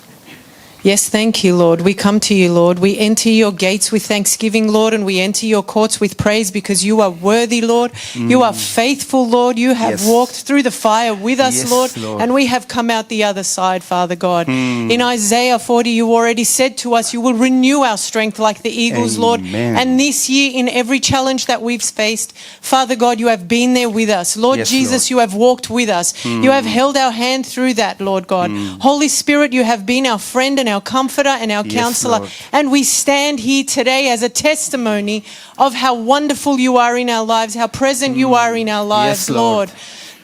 Yes, thank you, Lord. We come to you, Lord. We enter your gates with thanksgiving, Lord, and we enter your courts with praise because you are worthy, Lord. You are faithful, Lord. You have Yes. walked through the fire with us, Yes, Lord, Lord. and we have come out the other side, Father God. In Isaiah forty, you already said to us, you will renew our strength like the eagles, Lord. Amen. And this year, in every challenge that we've faced, Father God, you have been there with us. Lord Yes, Jesus, Lord. you have walked with us. You have held our hand through that, Lord God. Holy Spirit, you have been our friend and our comforter and our Yes, counselor. Lord. And we stand here today as a testimony of how wonderful you are in our lives, how present you are in our lives, Yes, Lord. Lord.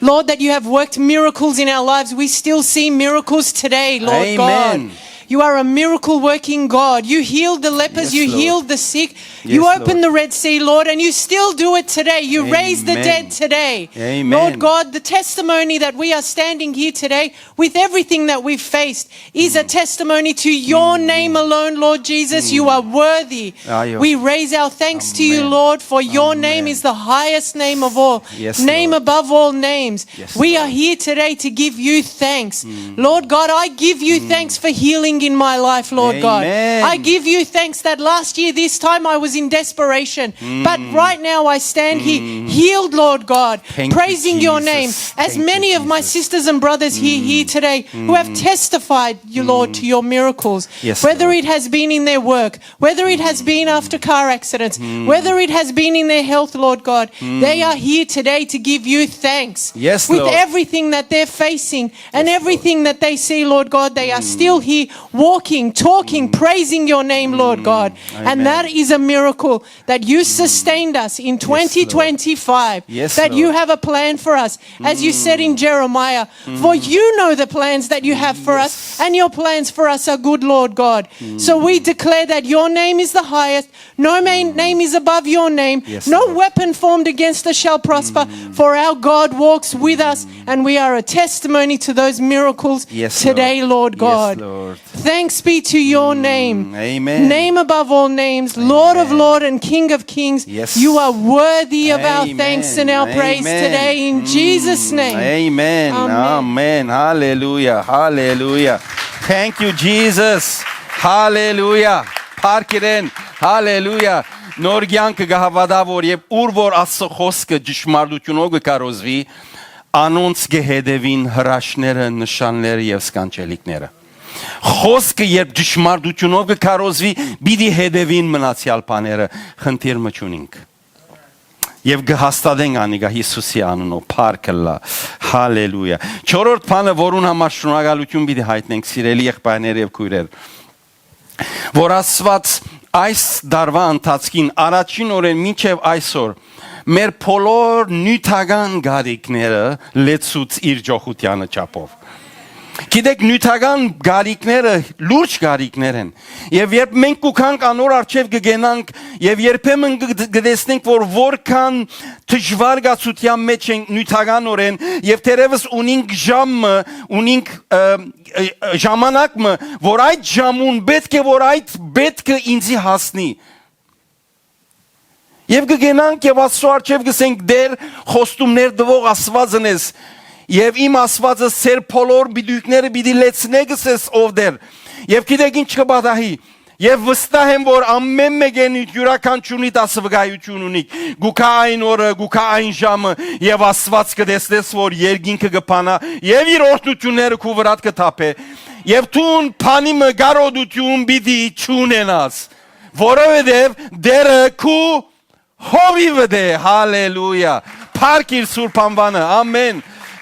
Lord, that you have worked miracles in our lives. We still see miracles today, Lord Amen. God. You are a miracle working God. You healed the lepers, Yes, you Lord. healed the sick, you Yes, opened Lord. the Red Sea, Lord, and you still do it today. You raise the Amen. dead today. Amen. Lord God, the testimony that we are standing here today with everything that we've faced is a testimony to your name alone, Lord Jesus. You are worthy. Ayo. We raise our thanks to you, Amen. Lord, for your Amen. name is the highest name of all, Yes, name Lord. above all names. Yes, We are Lord. here today to give you thanks. Lord God, I give you thanks for healing in my life, Lord God. Amen. I give you thanks that last year, this time I was in desperation. But right now I stand here healed, Lord God, Thank you, praising your name. Jesus. As Thank you, many of my Jesus. sisters and brothers here, here today who have testified, you Lord, to your miracles. Yes, Whether Lord. it has been in their work, whether it has been after car accidents, whether it has been in their health, Lord God, they are here today to give you thanks Yes, with Lord. everything that they're facing and Yes, Lord. everything that they see, Lord God. They are still here walking, talking, praising your name, Lord God. And Amen. that is a miracle that you sustained us in Yes, Lord. twenty twenty-five, Yes, that you Lord. have a plan for us. As you said in Jeremiah, for you know the plans that you have for us, Yes. and your plans for us are good, Lord God. So we declare that your name is the highest, no man, name is above your name, Yes, no Lord. weapon formed against us shall prosper, for our God walks with us, and we are a testimony to those miracles Yes, today, Lord. Lord Yes, God. Lord. Thanks be to your name. Amen. Name above all names, Lord of Amen. Lord and King of Kings. Yes. You are worthy of our Amen. thanks and our praise Amen. today in Mm. Jesus' name. Amen. Amen. Amen. Hallelujah. Hallelujah. Thank you, Jesus. Hallelujah. Փառք իրեն. Հալելույա։ Նոր կեանքը կը հաւատայ, որ եւ ուր որ Աստծո խօսքը ճշմարտութիւնով կը քարոզուի, անոնց կը հետեւին հրաշները, նշանները եւ սքանչելիքները։ Խօսքը երբ ճշմարտութիւնով կը քարոզուի, պիտի հետեւին մնացեալ բաները, խնդիր մը չունինք։ Եւ կը հաստատենք անիկա Յիսուսի անունով, փառք ըլլայ, հալելույա։ Չորրորդ բանը, որուն համար շնորհակալութիւն պիտի յայտնենք, սիրելի եղբայրներ եւ քոյրեր, որ Աստուած այս տարուայ ընթացքին, առաջին օրէն մինչեւ այսօր, մեր բոլոր նիւթական կարիքները լեցուց իր ջոխութեանը չափով։ Գիտեք, նիւթական կարիքները լուրջ կարիքներ են։ Եւ երբ մենք կու գանք անոր առջեւ, կը կենանք, եւ երբեմն կը, կը տեսնենք, որ որքան դժուար գացութեան մէջ ենք նիւթականօրէն, եւ թերեւս ունինք ժամ մը, ունինք, ը, ը, ժամանակ մը, որ այդ ժամուն պէտք է, որ այդ պէտքը ինձի հասնի։ Եւ կը կենանք եւ Աստուծոյ առջեւ կ'ըսենք. «Տէր, խոստումներ տուող Աստուածն ես, եւ իմ Աստուածս, ձեր բոլոր պիտոյքները պիտի լեցնէ», կ'ըսես, ով Տէր։ Եւ գիտեք ինչ կը պատահի։ Եւ վստահ եմ, որ ամէն մէկէն յուրաքանչիւրնիդ դասը վկայութիւն ունի։ Գուքա այն օրը, գուքա այն ժամը, եւ Աստուած կը տեսնես, որ երկինքը կը փանայ, եւ իր օրհնութիւնները քու վրադ կը թափէ։ Եւ դուն բանի մը կարօտութիւն պիտի չունենաս, որովհետեւ Տէրը քու հովիվդ է, հալելույա։ Փառք իր սուրբ անուանը, ամէն,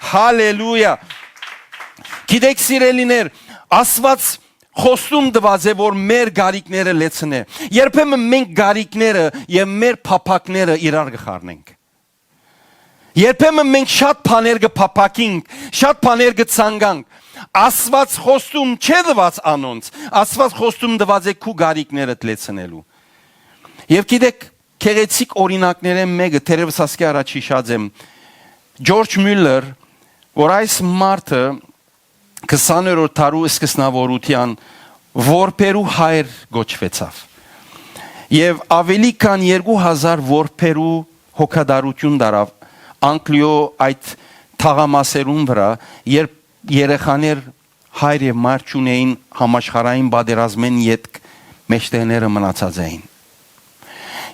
հալելույա։ Գիտեք, սիրելիներ, Աստուած խոստում տուած է, որ մեր կարիքները լեցնէ։ Երբեմն մենք կարիքները եւ մեր փափակները իրար կը խառնենք։ Երբեմն մենք շատ բաներ կը փափակենք, շատ բաներ կը ցանկանք, Աստուած խոստում չէ տուած անոնց, Աստուած խոստում տուած է քու կարիքներդ լեցնելու։ Եւ գիտեք, գեղեցիկ օրինակներէն մէկը, թերեւս ասկէ առաջ յիշած եմ, Ջորջ Միուլլեր, որ այս մարդը քսաներորդ դարու սկսնաւորութեան որբերու հայր կոչուեցաւ։ Եւ աւելի քան երկու հազար որբերու հոգատարութիւն տարաւ Անգլիոյ այդ թաղամասերուն վրայ, երբ երեխաներ հայր եւ մայր չունէին, համաշխարհային պատերազմէն ետք մէջտեղները մնացած էին։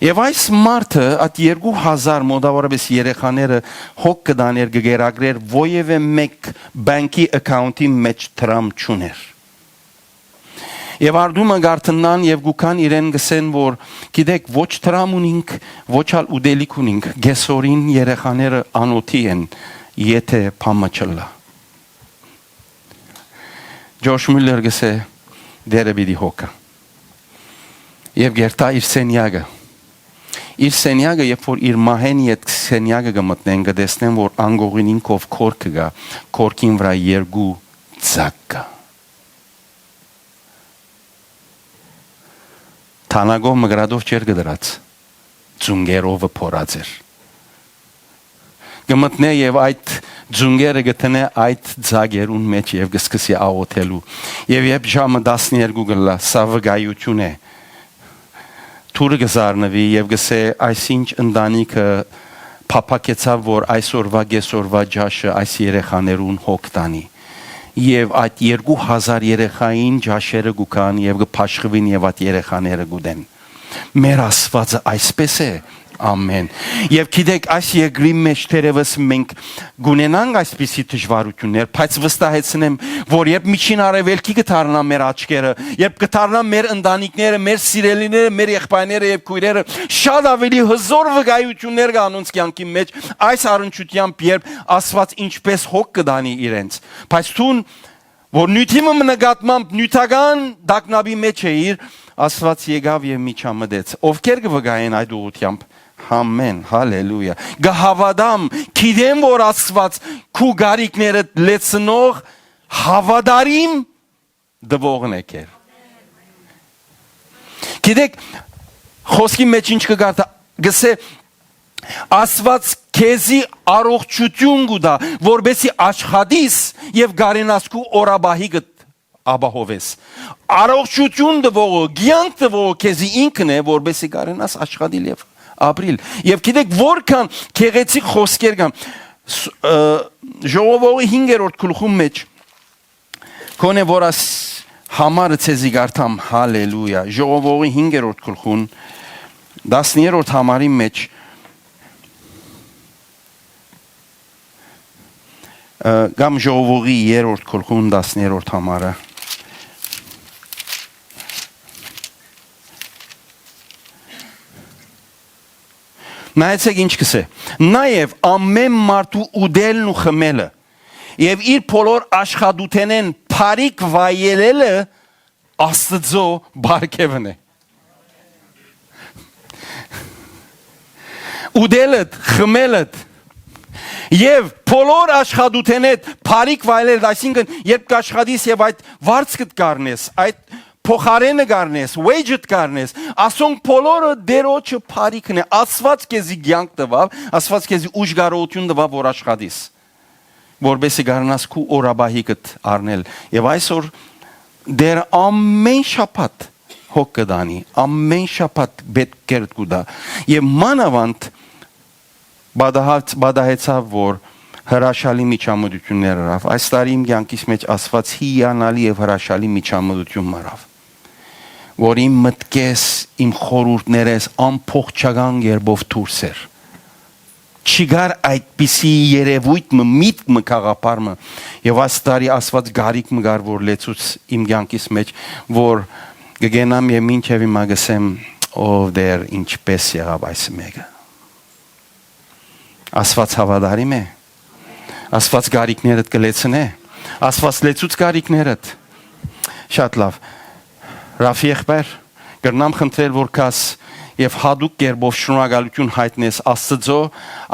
Եւ այս մարդը, այդ երկու հազար մոտավորապես երեխաները հոգ կը տանէր, կը կերակրէր, որեւէ մէկ բանկի account-ի մէջ դրամ չունէր։ Եւ արտումը կարդնան եւ գուքան իրեն գսեն, որ գիտեք, ոչ դրամ ունինք, ոչ ալ ուտելիք ունինք, կեսօրին երեխաները անօթի են, եթէ փամը չլա։ Ջորջ Միուլլեր գսէ, դերը պիտի հոգա։ Եւ գերտայ իր սենյակը։ Իր սենյակը, երբ որ իր մահէն յետ սենյակը կը մտնեն, կը տեսնեն, որ անկողինին քով քորքը կայ, քորքին վրայ երկու ձագ կայ։ Թանագով մկրատով չէր կը դրած, ծունկերովը փորած էր։ Կը մտնէ եւ այդ ծունկերը կը դնէ այդ ձագերուն մէջ եւ կը սկսի աղօթելու։ Եւ երբ ժամը տասներկու կը լա, սա վկայութիւն է, դուռը կը զարնուի եւ կը սէ, այսինչ ընտանիքը փափակեցաւ, որ այսօրվա կեսօրվա ճաշը այս երեխաներուն հոգ տանի։ Եւ այդ երկու հազար երեխային ճաշերը կու գան եւ կը բաշխուին եւ այդ երեխաները կու դեն։ Մեր Աստուածը այսպես է, ամեն։ Եւ գիտեք, այս երկրի մէջ թերեւս մենք կունենանք այսպիսի դժվարութիւններ, բայց վստահեցնեմ, որ երբ Միջին Արեւելքի կը դառնան մեր աչքերը, երբ կը դառնան մեր ընտանիքները, մեր սիրելիները, մեր եղբայրները եւ քոյրերը, շատ աւելի հզոր վկայութիւններ կա անոնց կյանքի մէջ, այս առնչությամբ, երբ Աստուած ինչպես հոգ կը տանի իրենց։ Բայց դուն, որ նիւթի մը նկատմամբ նիւթական տագնապի մէջ էիր, Աստուած եկաւ եւ միջամտեց։ Ովքեր կը վկայեն այդ ուղղութեամբ։ Ամեն, հալելույա։ Կը հաւատամ, գիտեմ, որ Աստուած քու կարիքներդ լեցնող, հաւատարիմ տուողն է քեր։ Գիտեք, խօսքի մէջ ինչ կը կարդա, գսե, Աստուած քեզի առողջութիւն կու տայ, որպեսզի աշխատիս եւ կարենաս քու օրապահիկդ ապահովես։ Առողջութիւն տուողը, կեանք տուողը քեզի ինքն է, որպեսզի կարենաս աշխատիլ եւ ապրիլ։ Եւ գիտեք, որքան գեղեցիկ խօսքեր կան, ս-, ը, ժողովողի հինգերորդ գլխուն մէջ, քոնէ որ աս համարը ցեզի կարդամ, հալելույա, ժողովողի հինգերորդ գլխուն, տասներորդ համարի մէջ, ը, կամ ժողովողի երրորդ գլխուն, տասներորդ համարը։ Նայեցեք ինչ կսէ։ Նաեւ ամեն մարդու ուտելն ու խմելը եւ իր բոլոր աշխատութենեն բարիք վայելելը Աստծո պարգեւն է։ Ուտելդ, խմելդ եւ բոլոր աշխատութենեդ բարիք վայելելդ, այսինքն երբ կաշխատիս եւ այդ վարձքդ կառնես, այդ փոխարէնը կառնես, wage-դ կառնես, ասոնք բոլորը Տերոջը բարիքն է։ Աստուած քեզի կեանք տուաւ, Աստուած քեզի ուժ կարողութիւն տուաւ, որ աշխատիս, որպեսզի կարենաս քու օրապահիկդ առնել։ Եւ այսօր Տեր ամեն շաբաթ հոգ կը տանի, ամեն շաբաթ պէտք կերտ կու տայ։ Եւ մանաւանդ պատահած-, պատահեցաւ, որ հրաշալի միջամտություններ ըրաւ։ Այս տարի իմ կեանքիս մէջ Աստուած հիանալի եւ հրաշալի միջամտություն մը ըրաւ, որ իմ մտքէս, իմ խորհուրդներէս ամբողջական կերպով դուրս էր։ Չի գար այդպիսի երևույթ մը, միտք մը, գաղափար մը։ Եւ այս տարի Աստուած գարիք մը գար, որ լեցուց իմ կեանքիս մէջ, որ կը գնամ եւ մինչեւ հիմա կսեմ, «Ով Տեր, ինչպես եղաւ այս մէկը»։ Աստուած հաւատարիմ է։ Աստուած գարիքներդ կը լեցնէ։ Աստուած լեցուց գարիքներդ։ Շատ լավ։ Ռաֆի եղբայր, կրնամ խնդրել, որ գաս Եւ յատուկ կերպով շնորհակալութիւն յայտնես Աստծոյ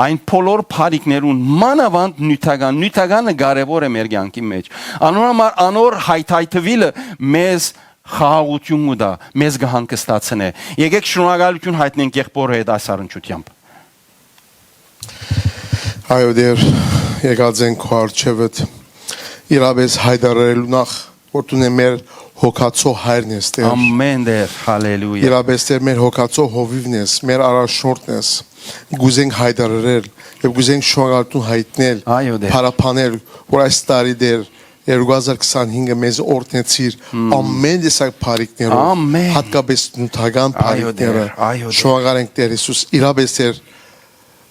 այն բոլոր բարիքներուն, մանաւանդ նիւթական, նիւթականը կարեւոր է մեր կեանքի մէջ։ Անոր համար անոր հայթայթուիլը մեզ խաղաղութիւն կու տայ, մեզ կը հանգստացնէ։ Եկէք շնորհակալութիւն յայտնենք եղբօրը հետ այս առնչութեամբ։ Այո, Տէր, եկած ենք քո առջեւդ, իրապէս հայտարարելու նախ, որ դուն է մեր հոգացող հայրն ես, Տէր։ Ամեն, Տէր, հալելույա։ Իրապէս, Տէր, մեր հոգացող հովիվն ես, մեր առաջնորդն ես։ Կուզենք հայտարարել եւ կուզենք շնորհակալութիւն յայտնել, Այո, Տէր։ փառաբանել, որ այս տարի, Տէր, երկու հազար քսանհինգը մեզ օրհնեցիր Մմ։ ամեն տեսակ բարիքներով, Ամեն։ հատկապես նիւթական Այո, բարիքները։ Տէր, այո, Տէր։ Շնորհակալ ենք, Տէր Յիսուս, իրապէս, Տէր,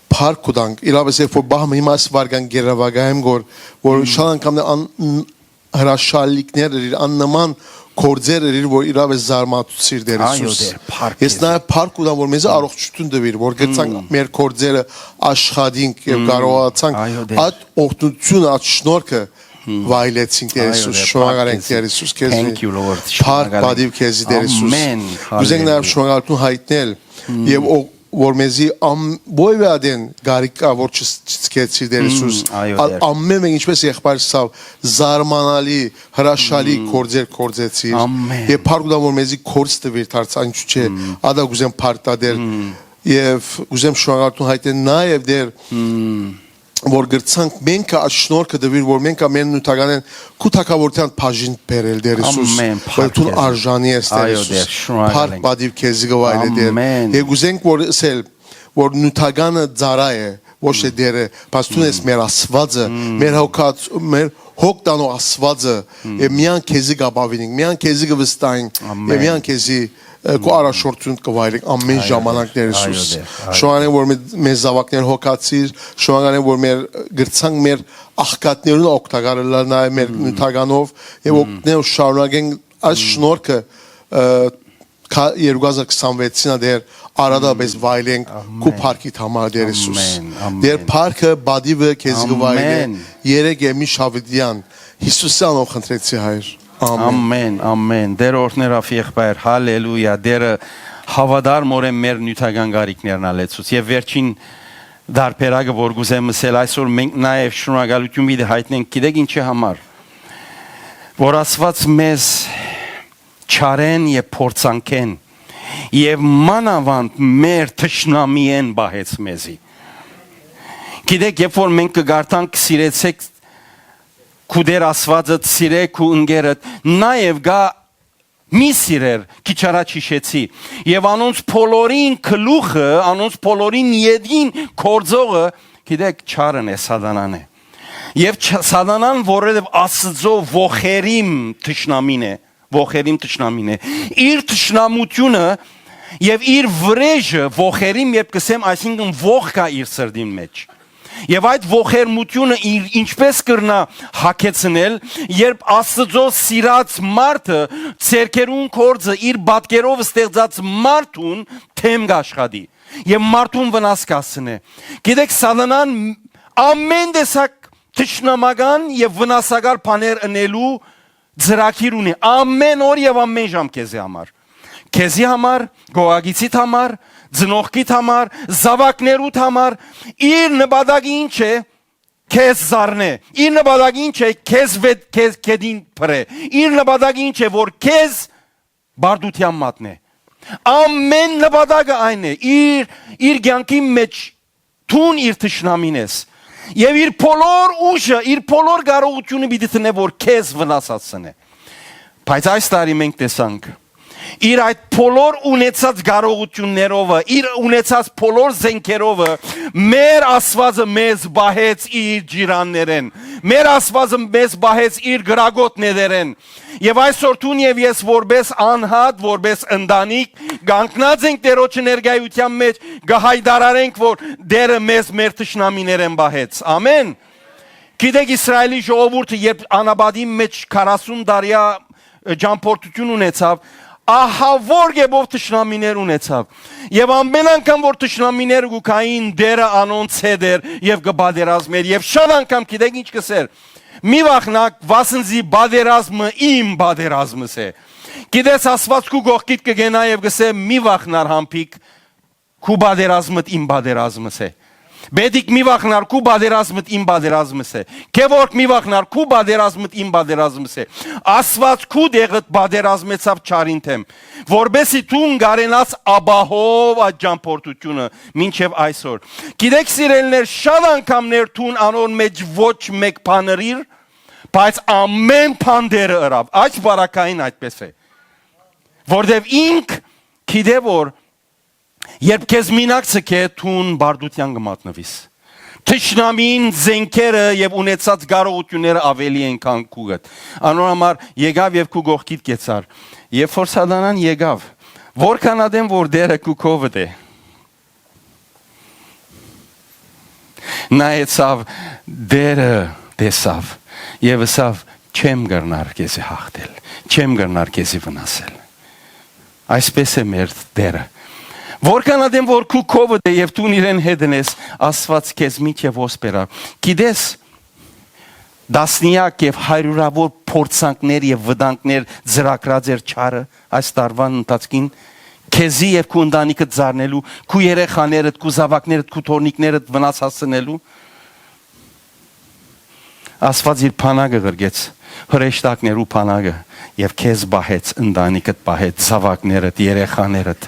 փառք կու տանք, իրապէս, Տէր, որ բահ հիմա այս վարկան գերավակայեմ, որ, որ Մմ։ շատ անգամ ան, հրաշալիքներ էր, աննման գործեր էր, որ իրապէս զարմացուցիր, Տէր Այո, Յիսուս։ Տէր, փառք Ես քեզի։ նաեւ փառք կու տամ, որ մեզի Մմ։ առողջութիուն տուիր, որ գցանք Մմ։ մեր գործերը աշխատինք եւ Մմ։ կարողացանք Այո, Տէր։ այդ օրհնությունը, այդ շնորհքը Մմ։ վայելեցինք, Տէր Այո, Յիսուս, Տէր, շնորհակալ փառք ենք, քեզի։ Տէր Յիսուս, քեզի։ Thank you, Lord, Փառք շնորհակալ ենք։ պատիւ քեզի, Տէր Յիսուս։ Ամեն, Կուզենք նաեւ հալելույա։ շնորհակալություն յայտնել Մմ։ եւ ո-, որ մեզի ամ-, որեւէ ադեն գարիք կա, որ չս-, չսկեցիր, Տէր Մմ, Յիսուս, այո, ալ Տէր։ ամեն մեկը, ինչպես եղբայր սավ, զարմանալի, հրաշալի Մմ։ գործեր գործեցիր։ Ամեն։ Եւ փառք կու տամ, որ մեզի գործ տուիր դարձ, այն չու չէ, Մմ։ ադա կուզեմ փառք տալ, Տէր, Մմ։ եւ կուզեմ շնորհակալություն յայտնել նաեւ, Տէր, Մմ։ որ գրցանք, մենքը այս շնորհքը տուիր, որ մենքը մեր նյութականեն քու թագաւորութեան բաժին բերել, Տէր Յիսուս, Ամեն, որ փառք դուն քեզի։ արժանի ես, Տէր Այո, Յիսուս, Տէր, շնորհակալ փառք ենք։ պատիվ քեզի կը վայելե, Տէր, Ամեն։ եւ կուզենք, որ սել, որ նյութականը ծառայ է, ոչ թե Դերը, բայց դուն ես մեր Աստուածը, Մմ։ մեր հոգած-, մեր հոգ տանող Աստուածը, Մմ։ եւ միան քեզի կապավինենք, միան քեզի կվստահենք, Ամեն։ եւ միան քեզի, ը, քո Մմ։ առաջնորդություն կվայելենք ամեն Այո, ժամանակ, Տեր, Տեր Յիսուս։ այո, Տեր, այո։ Շնորհակալ եմ, որ մեր, մեր զաւակները հոգացիր, շնորհակալ եմ, որ մեր, գրցանք մեր աղքատներուն օգտակար ըլլալ նաեւ մեր Մմ։ նյութականով, եւ Մմ։ օգնենք, շարունակենք այս Մմ։ շնորհքը, ը, քա-, երկու հազար քսանվեցին ա դեր արադապէս Մմ։ վայելենք քու Ամեն։ փառքիդ համար, Տեր Յիսուս։ Ամեն, Դեր ամեն։ փառքը, բադիվը քեզ կվայելե Ամեն։ երեկ եւ միշտ հավիտյան։ Յիսուսի անով խնդրեցի, Հայր։ Ամեն։ Ամեն, ամեն։ Տեր օրհներաւ, եղբայր, հալելույա, Տերը հավատարմօրէն մեր նիւթական կարիքներն ա լեցուց։ Եւ վերջին դարբերակը, որ կուզեմ ըսել, այսօր մենք նաեւ շնորհակալություն պիտի յայտնենք, գիտեք ինչի համար, որ Աստուած մեզ չարեն եւ փորձանքեն եւ մանաւանդ մեր թշնամիեն պահեց մեզի։ Գիտեք, երբ որ մենք կկարդանք, «Սիրեցեք քու Տեր Աստուածդ, սիրե քու ընկերդ», նաեւ կա մի սիրեր, քիչ առաջ յիշեցի, եւ անոնց բոլորին գլուխը, անոնց բոլորին ետին գործողը, գիտեք, չարն է, սատանան է։ Եւ չ-, սատանան, որովհետեւ Աստծո ոխերիմ թշնամին է, ոխերիմ թշնամին է։ Իր թշնամությունը եւ իր վրեժը ոխերիմ, երբ կսեմ, այսինքն ոխ կայ իր սրտին մէջ։ Եւ այդ ոխերմությունը իր ինչպես կրնայ հագեցնել, երբ Աստծո սիրած մարդը, ձեռքերուն գործը, իր պատկերով ստեղծած մարդուն դէմ կաշխատի եւ մարդուն վնաս կհասցնէ։ Գիտեք, սատանան ամեն տեսակ թշնամական եւ վնասակար բաներ ընելու ծրագիր ունի ամեն օր եւ ամեն ժամ քեզի համար։ Քեզի համար, գողագիցիդ համար, ծնողքիդ համար, զաւակներուդ համար, իր նպատակը ինչ է, քեզ զարնէ, իր նպատակը ինչ է, քեզ վետ-, քեզ կետին փռէ, իր նպատակը ինչ է, որ քեզ բարդութեան մատնէ։ Ամեն նպատակը այն է, իր, իր կեանքի մէջ դուն իր թշնամին ես։ Եւ իր բոլոր ուժը, իր բոլոր կարողությունը պիտի դնէ, որ քեզ վնասացնէ։ Բայց այս տարի մենք տեսանք, իր այդ բոլոր ունեցած կարողություններովը, իր ունեցած բոլոր զենքերովը, մեր Աստուածը մեզ պահեց իր ջիրաններէն, մեր Աստուածը մեզ պահեց իր կրակոտ նետերէն, Եւ այսօր դուն եւ ես որպես անհատ, որպես ընտանիք, կանգնած ենք Տերոջը ներկայութեան մէջ, կը հայտարարենք, որ Տերը մեզ մեր թշնամիներէն պահեց։ Ամեն։ Գիտեք, Իսրայէլի ժողովուրդը, երբ անապատի մէջ քառասուն տարեա, ը, ճամփորդութիւն ունեցաւ, ահաւոր կերպով թշնամիներ ունեցաւ։ Եւ ամեն անգամ, որ թշնամիները կու գային, Տերը անոնց հետ էր եւ կը պատերազմէր։ Եւ շատ անգամ, գիտեք ինչ կ'ըսէր, «Մի վախնաք, վասնզի պատերազմը իմ պատերազմս է»։ Գիտես, Աստուած քու կողքիդ կը գնայ եւ կ'ըսէ, «Մի վախնար, Համբիկ, քու պատերազմդ իմ պատերազմս է։ Պետիկ, մի վախնար, քու պատերազմդ իմ պատերազմս է։ Գեորգ, մի վախնար, քու պատերազմդ իմ պատերազմս է։ Աստուած քու դեղդ պատերազմեցաւ չարին դէմ, որպէսզի դուն կարենաս ապահով այդ ճամբորդությունը մինչեւ այսօր։ Գիտեք, սիրելիներ, շատ անգամներ դուն անոր մէջ ոչ մէկ բան ըրիր, բայց ամէն բան Տէրը ըրաւ։ Այս պարագային այդպես է, որտեւ ինք գիտէ, որ երբ քեզ մինակ ձգէ, դուն բարդութեան կը մատնուիս։ Թշնամին զէնքերը եւ ունեցած կարողութիւնները աւելի են, քան քուկդ։ Անոր համար եկաւ եւ քու կողքիդ կեցար։ Երբ որ Սատանան եկաւ, որքան ատեն որ Տէրը քու քովդ է, նայեցաւ, Տէրը տեսաւ եւ ըսաւ. «Չեմ կրնար քեզի յաղթել, չեմ կրնար քեզի վնասել»։ Այսպես է մեր Տէրը։ Որքան ատեն որ քու քովդ է եւ դուն իրեն հետն ես, Աստուած քեզ մինչեւ ոսպ ըրաւ։ Գիտես, տասնեակ եւ հարիւրաւոր փորձանքներ եւ վտանգներ ծրագրած էր չարը այս տարուան ընթացքին, քեզի եւ քու ընտանիքդ զարնելու, քու երեխաներդ, քու զաւակներդ, քու թոռնիկներդ վնաս հասցնելու։ Աստուած իր բանակը ղրկեց, հրեշտակներու բանակը, եւ քեզ պահեց, ընտանիքդ պահեց, զաւակներդ, երեխաներդ։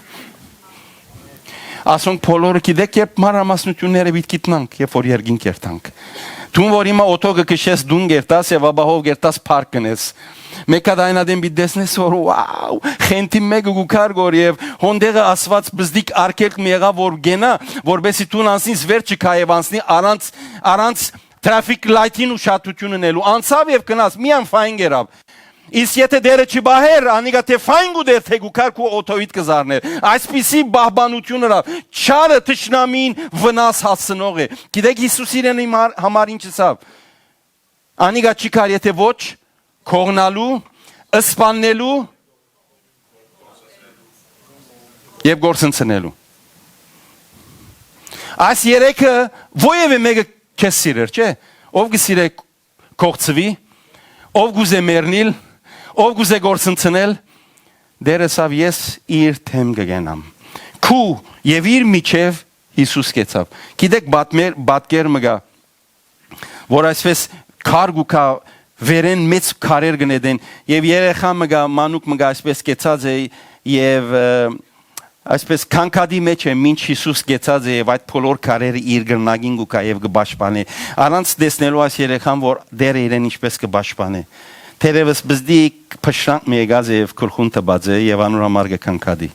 Ասոնք բոլորը գիտեք, երբ մանրամասնութիւնները պիտի գիտնանք, երբ որ երկինք երթանք։ Դուն որ հիմա օթոյ կը քշես, դուն կերտաս եւ ապահով կերտաս, փառք կ'ընես։ Մէկ հատ այն ատեն պիտի տեսնես, որ, wow, խենթի մէկը կու քար գոր եւ հոն տեղը Աստուած բզդիկ արգելք մը եղաւ, որ գենայ, որպէսզի դուն անցնիս, վեր չգայ եւ անցնի առանց, առանց traffic light-ին ուշադրութիւն ընելու։ Անցաւ եւ գնաց, միայն ֆայն կերաւ։ Իսկ եթէ Տէրը չպահէր, անիկա թէ ֆայն կու դեր, թէ կու քար, քու օթոյիդ կը զարնէր։ Այսպիսի պահպանութիւն ըրաւ, չարը, թշնամին վնաս հասցնող է։ Գիտեք, Յիսուս իրեն հիմար-, համար ինչ ըսաւ։ Անիկա չի կար, եթէ ոչ կողնալու, սպաննելու եւ գործընծնելու։ Այս երեքը ովեւէ մէկը քեզ սիրեր, չէ՞։ Ով կը սիրէ կողցուի, ով կուզէ մեռնիլ, ով կուզէ գործընծնել, Տէրը ըսաւ. «Ես իր դէմ կը գնամ»։ Քու եւ իր միջեւ Յիսուս կեցաւ։ Գիտեք, պատմեր-, պատկեր մը կայ, որ այսպես քար կու գայ, վերէն մեծ քարեր կը նետեն, եւ երեխայ մը կայ, մանուկ մը կայ, այսպես կեցած է, եւ, ը, այսպես քանքատի մէջ է, մինչ Յիսուս կեցած է, եւ այդ բոլոր քարերը իր կրնակին կու գայ եւ կը պաշտպանէ։ Առանց տեսնելու այս երեխան, որ Տէրը իրեն ինչպես կը պաշտպանէ։ Թերեւս բզդիկ փշրանք մը եկած է եւ գլխուն տպած է, եւ անոր համար կը քանքատի։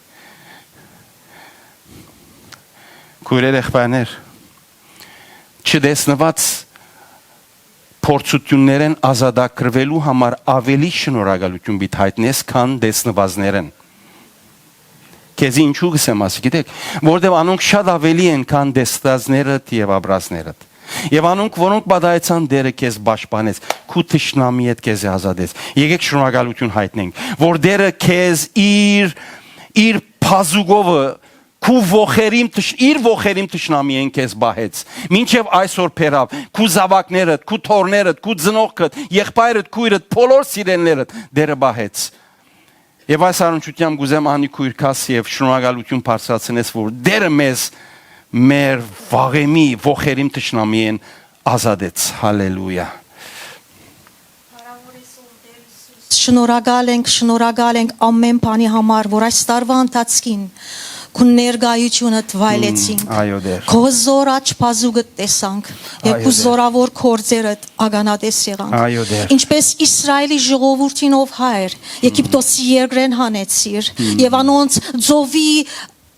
Քոյրեր, եղբայրներ, չտեսնուած փորձութիւններէն ազատագրուելու համար աւելի շնորհակալութիւն պիտի յայտնես, քան տեսնուածներէն։ Քեզի ինչու կ'ըսեմ ասի, գիտեք, որտեւ անոնք շատ աւելի են, քան տեսնածներդ եւ ապրածներդ։ Եւ անոնք, որոնք պատահեցան, Տէրը քեզ պաշտպանեց, քու թշնամի հետ քեզի ազատեց։ Եկեք շնորհակալութիւն յայտնենք, որ Տէրը քեզ իր, իր բազուկովը, քու ոխերիմ թշ-, իր ոխերիմ թշնամիէն քեզ պահեց, մինչեւ այսօր բերաւ, քու զաւակներդ, քու թոռներդ, քու ծնողքդ, եղբայրդ, քոյրդ, բոլոր սիրելիներդ Տէրը պահեց։ Եւ այս առնչությամբ կ'ուզեմ անի քոյր քաս եւ շնորհակալութիւն բարձրացնես, որ Տէրը մեզ մեր վաղեմի ոխերիմ թշնամիէն ազատեց։ Հալելույա։ Շնորհակալ ենք, շնորհակալ ենք ամէն բանի համար, որ այս տարուայ ընթացքին քու ներկայութիւնդ վայելեցինք։ Մմ, այո, Տէր։ Քո զոր աջ բազուկդ տեսանք եւ Այո, քու Տէր։ զորաւոր գործերդ ականատես եղանք։ Այո, Տէր։ Ինչպես Իսրայելի ժողովուրդին, ով Հայր, Եգիպտոսի երկրէն հանեցիր Մմ։ եւ անոնց ծովի,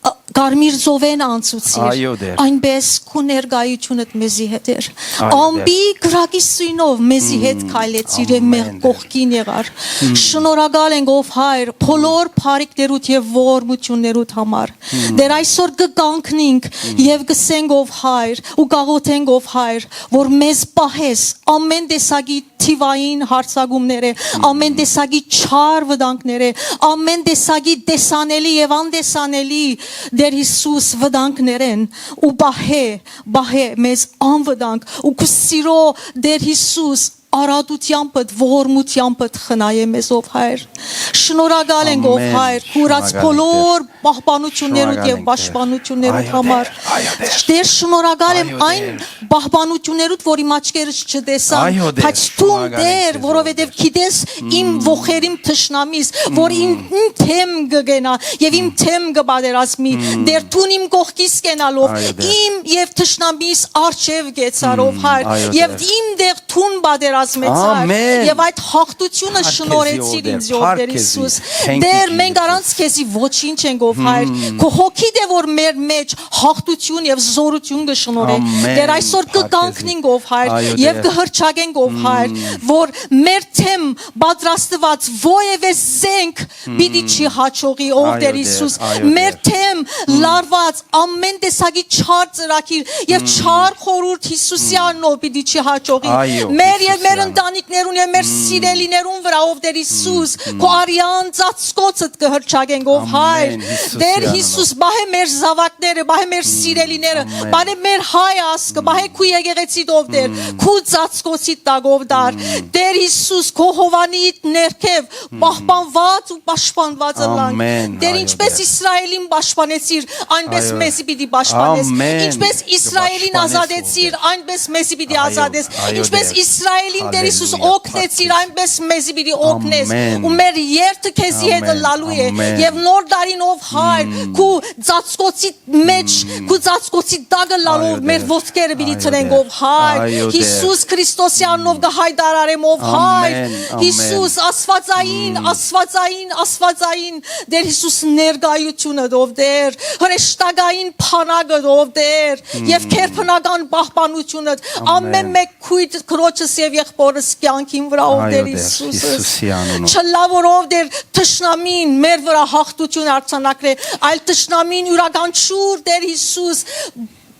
ը, կարմիր ծովէն անցուցիր, Այո, Տէր։ այնպես քու ներկայութիւնդ մեզի հետ էր։ Այո, Տէր։ Ամպի կրակի սույնով մեզի հետ Մմ, քայլեցիր եւ մեր ամեն Տէր։ կողքին եղար։ Մմ։ Շնորհակալ ենք, ով Հայր, բոլոր բարիքներուդ եւ ողորմութիւններուդ համար։ Մմ։ Տէր, այսօր կը կանգնենք Մմ։ եւ կ'ըսենք, ով Հայր, ու կ'աղոթենք, ով Հայր, որ մեզ պահես ամէն տեսակի թիվային հարձակումները, Մմ։ ամէն տեսակի չար վտանգները, ամէն տեսակի տեսանելի եւ անտեսանելի, Տէր Յիսուս, վտանգներէն, ու պահէ, պահէ մեզ անվտանգ, ու քու սիրո, Տէր Յիսուս, արատութեամբդ, ողորմութեամբդ խնայէ մեզ, ով Հայր։ Շնորհակալ ենք, ով Ամեն։ Հայր, քու ուրած Շնորհակալ ենք, Տեր։ Պահպանություններուդ եւ Շնորհակալ ենք, Տեր։ պաշտպանություններուդ Այո, համար։ Տեր, այո, Տեր։ Տեր, շնորհակալ եմ Այո, այն Տեր։ պահպանություններուդ, որ իմ աչքերս չտեսան, Այո, Տեր, բայց դուն, շնորհակալ ենք Տեր, քեզ, որովհետեւ Տեր։ գիտես իմ Մմ։ ոխերիմ թշնամիս, որ իմ, Մմ։ իմ թեմ կը գնա եւ իմ Մմ։ թեմ կը պատերազմի։ Մմ։ Տեր, դուն իմ կողքիս կենալով, Այո, Տեր։ իմ եւ թշնամիս արջեւ կեցար, ով Մմ, Հայր, այո, եւ Տեր։ իմ տեղ դուն պատերազմեցար Ամեն։ եւ այդ հաղթությունը Փառք քեզի, շնորհեցիր Տեր, ինձ, ով փառք Տեր քեզի։ Հիսուս։ Thank you, Տեր, մենք Jesus. առանց քեզի ոչինչ ենք, ով Հայր։ Մմ։ Քո հոգիդ է, որ մեր մեջ հաղթություն եւ զորություն կը շնորհենք։ Ամեն։ Տեր, այսօր կը Փառք քեզի։ կանգնենք, ով Հայր, Այո, եւ Տեր։ կը հրճակենք, ով Հայր, Մմ։ որ մեր թեմ պատրաստուած որեւէ զենք պիտի Մմ։ չի հաջողի, ով Այո, Տեր Տեր, Հիսուս։ այո, Մեր Տեր։ թեմ Մմ։ լարված ամեն տեսակի չար ծրագիր եւ Մմ։ չար խորհուրդ Հիսուսի Մմ։ անունով պիտի չի հաջողի։ Այո, Մեր եւ մեր Հիսուսի անունով։ ընտանիքներուն եւ մեր Մմ։ սիրելիներուն վրա, ով Տեր Հիսուս, Մմ, մմ։ քո արյան ծածկոցդ կը հրճակենք, ով Ամեն, Հայր։ Հիսուսի Տեր անունով։ Հիսուս, պահէ մեր զաւակները, պահէ մեր Մմ, սիրելիները, ամեն։ պահէ մեր հայ ազգը, պահէ քու եկեղեցիդ, ով Տեր, Մմ։ քու ծածկոցիդ տակ, ով Տեր։ Մմ։ Տեր Հիսուս, քո հովանիդ ներքեւ Մմ։ պահպանված ու պաշտպանված ըլանք։ Ամեն, Տեր, այո, ինչպես Տեր։ Իսրայելին պաշտպանեցիր, այնպես Այո։ մեզի պիտի պաշտպանես։ Ամեն։ Ինչպես Իսրայելին Կպաշտպանես, ազատեցիր, ով Տեր։ այնպես մեզի պիտի Այո, ազատես։ այո, Ինչպես Տեր։ Իսրայելին, Տեր Հիսուս, Հալելույա, օգնեցիր, փառք այնպես մեզի պիտի օգնես։ Ամեն։ Ու մեր երթը քեզի հետ Ամեն, ըլլալու է։ ամեն։ Եվ նոր դարին, ով Հայր, Մմ։ քու ծածկոցի մեջ, Մմ։ քու ծածկոցի տակ ըլլալով Այո, մեր Տեր։ ոտքերը պիտի Այո, դրենք, Տեր։ ով Հայր։ Այո, Տեր։ Հիսուս Քրիստոսի անունով կը հայտարարեմ, ով Հայր։ Ամեն, ամեն։ Հիսուս, աստվածային, Մմ։ աստվածային, աստվածային, Տեր Հիսուս ներկայությունը, ով Տեր, հրեշտակային փանակը, ով Տեր, Մմ։ և քերբնական պահպանությունը, Ամեն։ ամեն մեկ քույր քրոջս և եղբորս կյանքին վրա, ով Այո, Տեր Տեր, Հիսուսս։ Հիսուսի անունով։ Չլա որ, ով Տեր, թշնամին մեր վրա հաղթություն արձանագրէ, այլ թշնամին յուրաքանչյուր, Տեր Հիսուս,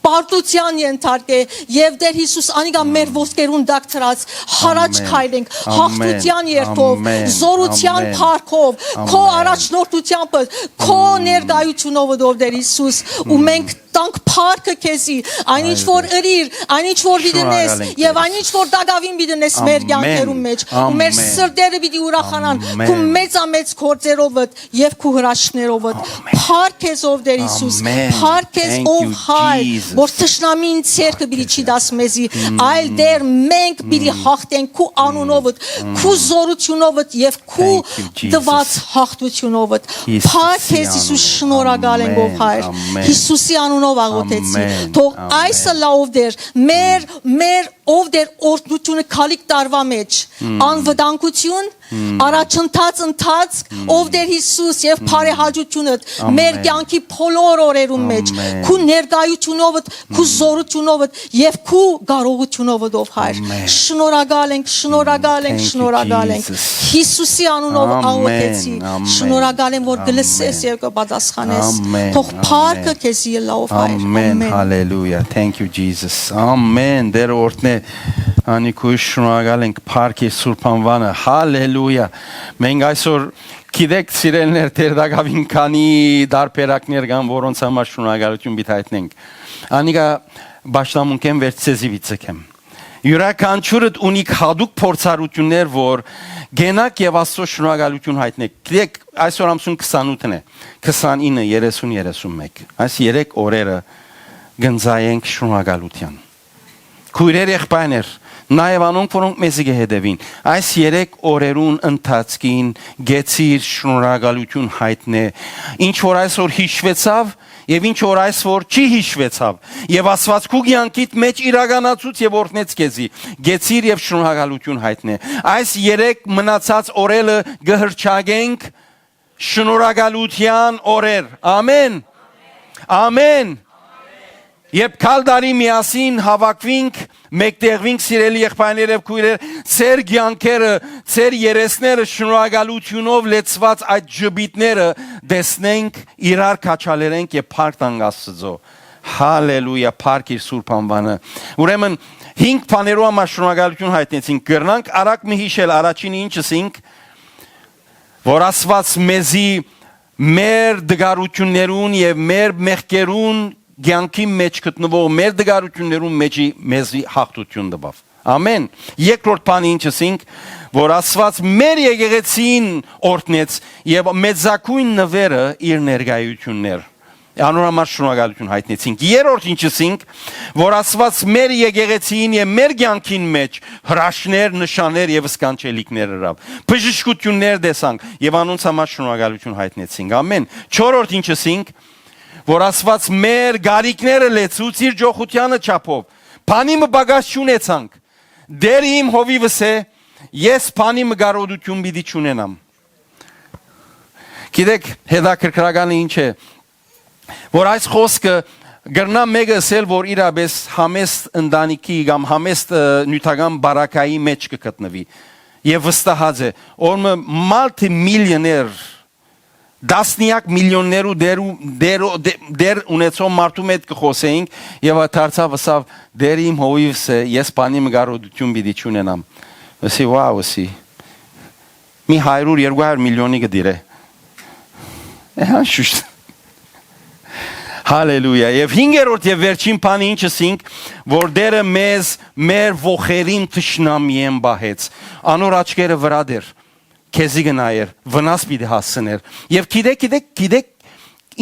պարտության ենթարկէ, և Տեր Հիսուս, անիկա մեր Մմ։ ոտքերուն տակ դրած, հառաջ Ամեն։ քայլենք, Ամեն։ հաղթության երթով, Ամեն։ զորության Ամեն։ փառքով, քո Ամեն։ առաջնորդությամբ, քո Մմ։ ներկայությունով, ով Տեր Հիսուս, ու Մմ։ մենք տանք փառքը քեզի, այն ինչ Այո, որ Տեր։ ըրիր, այն ինչ որ պիտի Շնորհակալ նես, ենք, և Տեր։ այն ինչ որ տակաւին պիտի նես մեր Ամեն, կյանքերուն մեջ, ու մեր ամեն, սրտերը պիտի ուրախանան, քու ամեն։ մեծամեծ գործերովդ և քու հրաշքներովդ։ Ամեն։ Փառք քեզ, ով Տեր Հիսուս, Ամեն։ փառք քեզ, Thank ով you, Հայր, Jesus. որ թշնամին ձեռքը Փառք պիտի քեզ, չի Տեր։ դաս մեզի, Մմ։ այլ Տեր մենք պիտի Մմ։ հաղթենք քու անունովդ, Մմ։ քու զորությունովդ և քու Thank you, Jesus. տված հաղթությունովդ։ Հիսուսի Փառք քեզ, Հիսուս, անունով։ շնորհակալ ենք, ով Ամեն, Հայր։ ամեն։ Հիսուսի անունով աղոթեցի։ Ամեն, Թող ամեն։ այս ըլլայ, ով Տեր, մեր, մեր, ով Տեր, օրհնությունը գալիք տարվա մեջ, Մմ։ անվտանգություն, Մմ։ առաջընթաց, ընթացք, Մմ։ ով Տեր Հիսուս, և Մմ։ բարեհաճությունդ մեր Ամեն։ կյանքի բոլոր օրերուն մեջ, Ամեն։ քու ներկայությունովդ, քու Մմ։ զորությունովդ և քու կարողությունովդ, ով Հայր։ Ամեն։ Շնորհակալ ենք, շնորհակալ ենք, Thank you, շնորհակալ ենք։ Jesus. Հիսուսի անունով Ամեն, աղոթեցի։ ամեն, Շնորհակալ եմ, որ ամեն։ կլսես և կպատասխանես։ Ամեն, Թող փառքը ամեն։ քեզի ըլլայ, ով Հայր։ Ամեն, Ամեն։ Hallelujah. Thank you, Jesus. Ամեն, Տեր օրհնէ, անիկուս շնորհակալ ենք, փառք իր Սուրբ անվանը։ Hallelujah. Մենք այսօր, գիտեք, սիրելիներ, Տեր տակաւին քանի տարբերակներ կան, որոնց համար շնորհակալություն պիտի հայտնենք։ Անիկա պաշտամունքէն վերջ ձեզի պիտի ձգեմ։ Յուրաքանչիւրդ ունիք հատուկ փորձառություններ, որ կենաք և Աստծո շնորհակալություն հայտնեք։ Գիտեք, այսօր ամսուն քսանութն է, քսանինը, երեսուն, երեսուն մէկ։ Այս երեք օրերը կ'ընծայենք շնորհակալութեան։ Քոյրեր, եղբայրներ, նաև անոնք, որոնք մեզի կը հետևին, այս երեք օրերուն ընթացքին կեցիր շնորհակալություն հայտնէ, ինչ որ այսօր յիշուեցաւ, Եւ ինչ որ այս որ չի յիշուեցաւ, եւ Աստուած քու կեանքիդ մէջ իրականացուց եւ օրհնեց քեզի, կեցիր եւ շնորհակալություն հայտնէ։ Այս երեք մնացած օրերը կը հռչակենք շնորհակալութեան օրեր։ Ամեն։ Ամեն։ Երբ գալ տարի միասին հաւաքուինք, մէկտեղուինք, սիրելի եղբայրներ եւ քոյրեր, ձեր կեանքերը, ձեր երեսները շնորհակալությունով լեցուած այդ ժպիտները տեսնենք, իրար քաջալերենք եւ փառք տանք Աստծո։ Հալելույա, փառք իր սուրբ անվանը։ Ուրեմն, հինգ բաներու համար շնորհակալություն հայտնեցինք։ Կրնանք արագ մի յիշել, առաջինը ինչ ըսինք, որ Աստուած մեզի մեր դգարություններուն եւ մեր մեղքերուն կեանքի մեջ գտնվող մեր դգարություններուն մեջի մեզի հաղթություն տուաւ։ Ամեն։ Երկրորդ բանը ինչ ըսինք, որ Աստուած մեր եկեղեցին օրհնեց եւ մեծագոյն նուերը իր ներկայություններ։ Անոր համար շնորհակալություն յայտնեցինք։ Երրորդ ինչ ըսինք, որ Աստուած մեր եկեղեցին եւ մեր կեանքին մէջ հրաշքներ, նշաններ եւ սքանչելիքներ ըրաւ։ Բժշկութիւններ տեսանք եւ անոնց համար շնորհակալություն յայտնեցինք։ Ամեն։ Չորրորդ ինչ ըսինք, որ Աստուած մեր գարիքները լեցուց իր ջոխութեանը չափով։ Բանի մը պակաս չունեցանք։ Դերը իմ հովիվս է, ես բանի մը կարօտութիւն պիտի չունենամ։ Գիտեք, հետաքրքրականը ինչ է, որ այս խօսքը կրնայ մէկը ըսել, որ իրապէս համեստ ընտանիքի կամ համեստ, ը, նիւթական բարակայի մէջ կը գտնուի եւ վստահած է, որ մը մալթի միլիոներ, տասնեակ միլիոններու դեր, դեր, դեր ունեցող մարդու հետ կը խօսէինք եւ ա դարձաւ ըսաւ. «Դեր իմ հովիվս է, ես բանի մը կարօտութիւն պիտի չունենամ»։ Ըսի, «Վաու», ըսի, «մի հարիւր, երկու հարիւր միլիոնի կը դիրէ»։ Է, հա, շուշտ։ Հալելույա։ Եւ հինգերորդ եւ վերջին բանը ինչ ըսինք, որ Տերը մեզ մեր ոխերին թշնամիէն պահեց։ Անոր աչքերը վրայ դեր, քեզի կը նայեր, վնաս պիտի հասցներ։ Եւ գիտեք, գիտեք, գիտեք,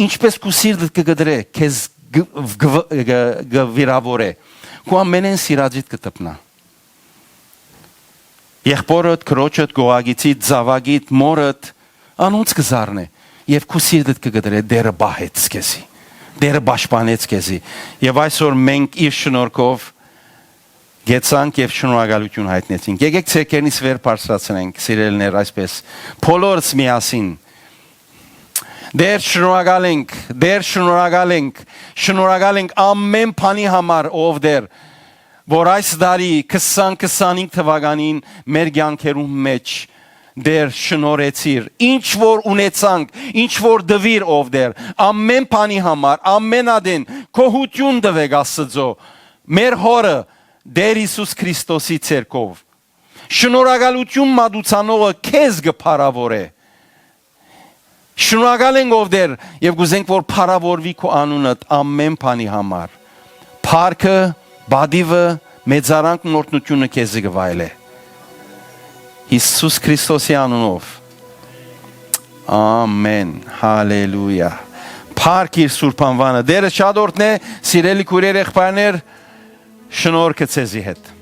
ինչպես քու սիրտդ կը կտրէ, քեզ գ-, գ-, գ-, գ-, վիրավորէ, քու ամենէն սիրածիդ կը դպնայ։ Եղբօրդ, քրոջդ, կողակիցիդ, զաւակիդ, մորդ, անոնց կը զարնէ եւ քու սիրտդ կը կտրէ, Տերը պահեց քեզի, Տերը պաշտպանեց քեզի։ Եւ այսօր մենք իր շնորհքով գեցանք եւ շնորհակալություն յայտնեցինք։ Եկեք ձեռքերնից վեր բարձրացնենք, սիրելիներ, այսպես, բոլորս միասին. «Տեր, շնորհակալ ենք, Տեր, շնորհակալ ենք, շնորհակալ ենք ամեն բանի համար, ով Տեր, որ այս տարի, քսան քսանհինգ թվականին, մեր կեանքերուն մէջ, Տեր, շնորհեցիր, ինչ որ ունեցանք, ինչ որ տուիր, ով Տեր, ամեն բանի համար, ամեն ատեն գոհութիւն տուեք Աստծոյ, մեր Հօրը, Տեր Յիսուս Քրիստոսի ձեռքով։ Շնորհակալութիւն մատուցանողը քեզ կը փառաւորէ։ Շնորհակալ ենք, ով Տեր, եւ կ'ուզենք, որ փառաւորուի քու անունդ ամեն բանի համար։ Փառքը, պատիւը, մեծարանքն, օրհնութիւնը քեզի կը վայելէ։ Յիսուս Քրիստոսի անունով։ Ամեն։ Հալելույա։ Փառք իր սուրբ անուանը։ Տերը շատ օրհնէ, սիրելի քուրեր, եղբայրներ, շնորհքը ձեզի հետ։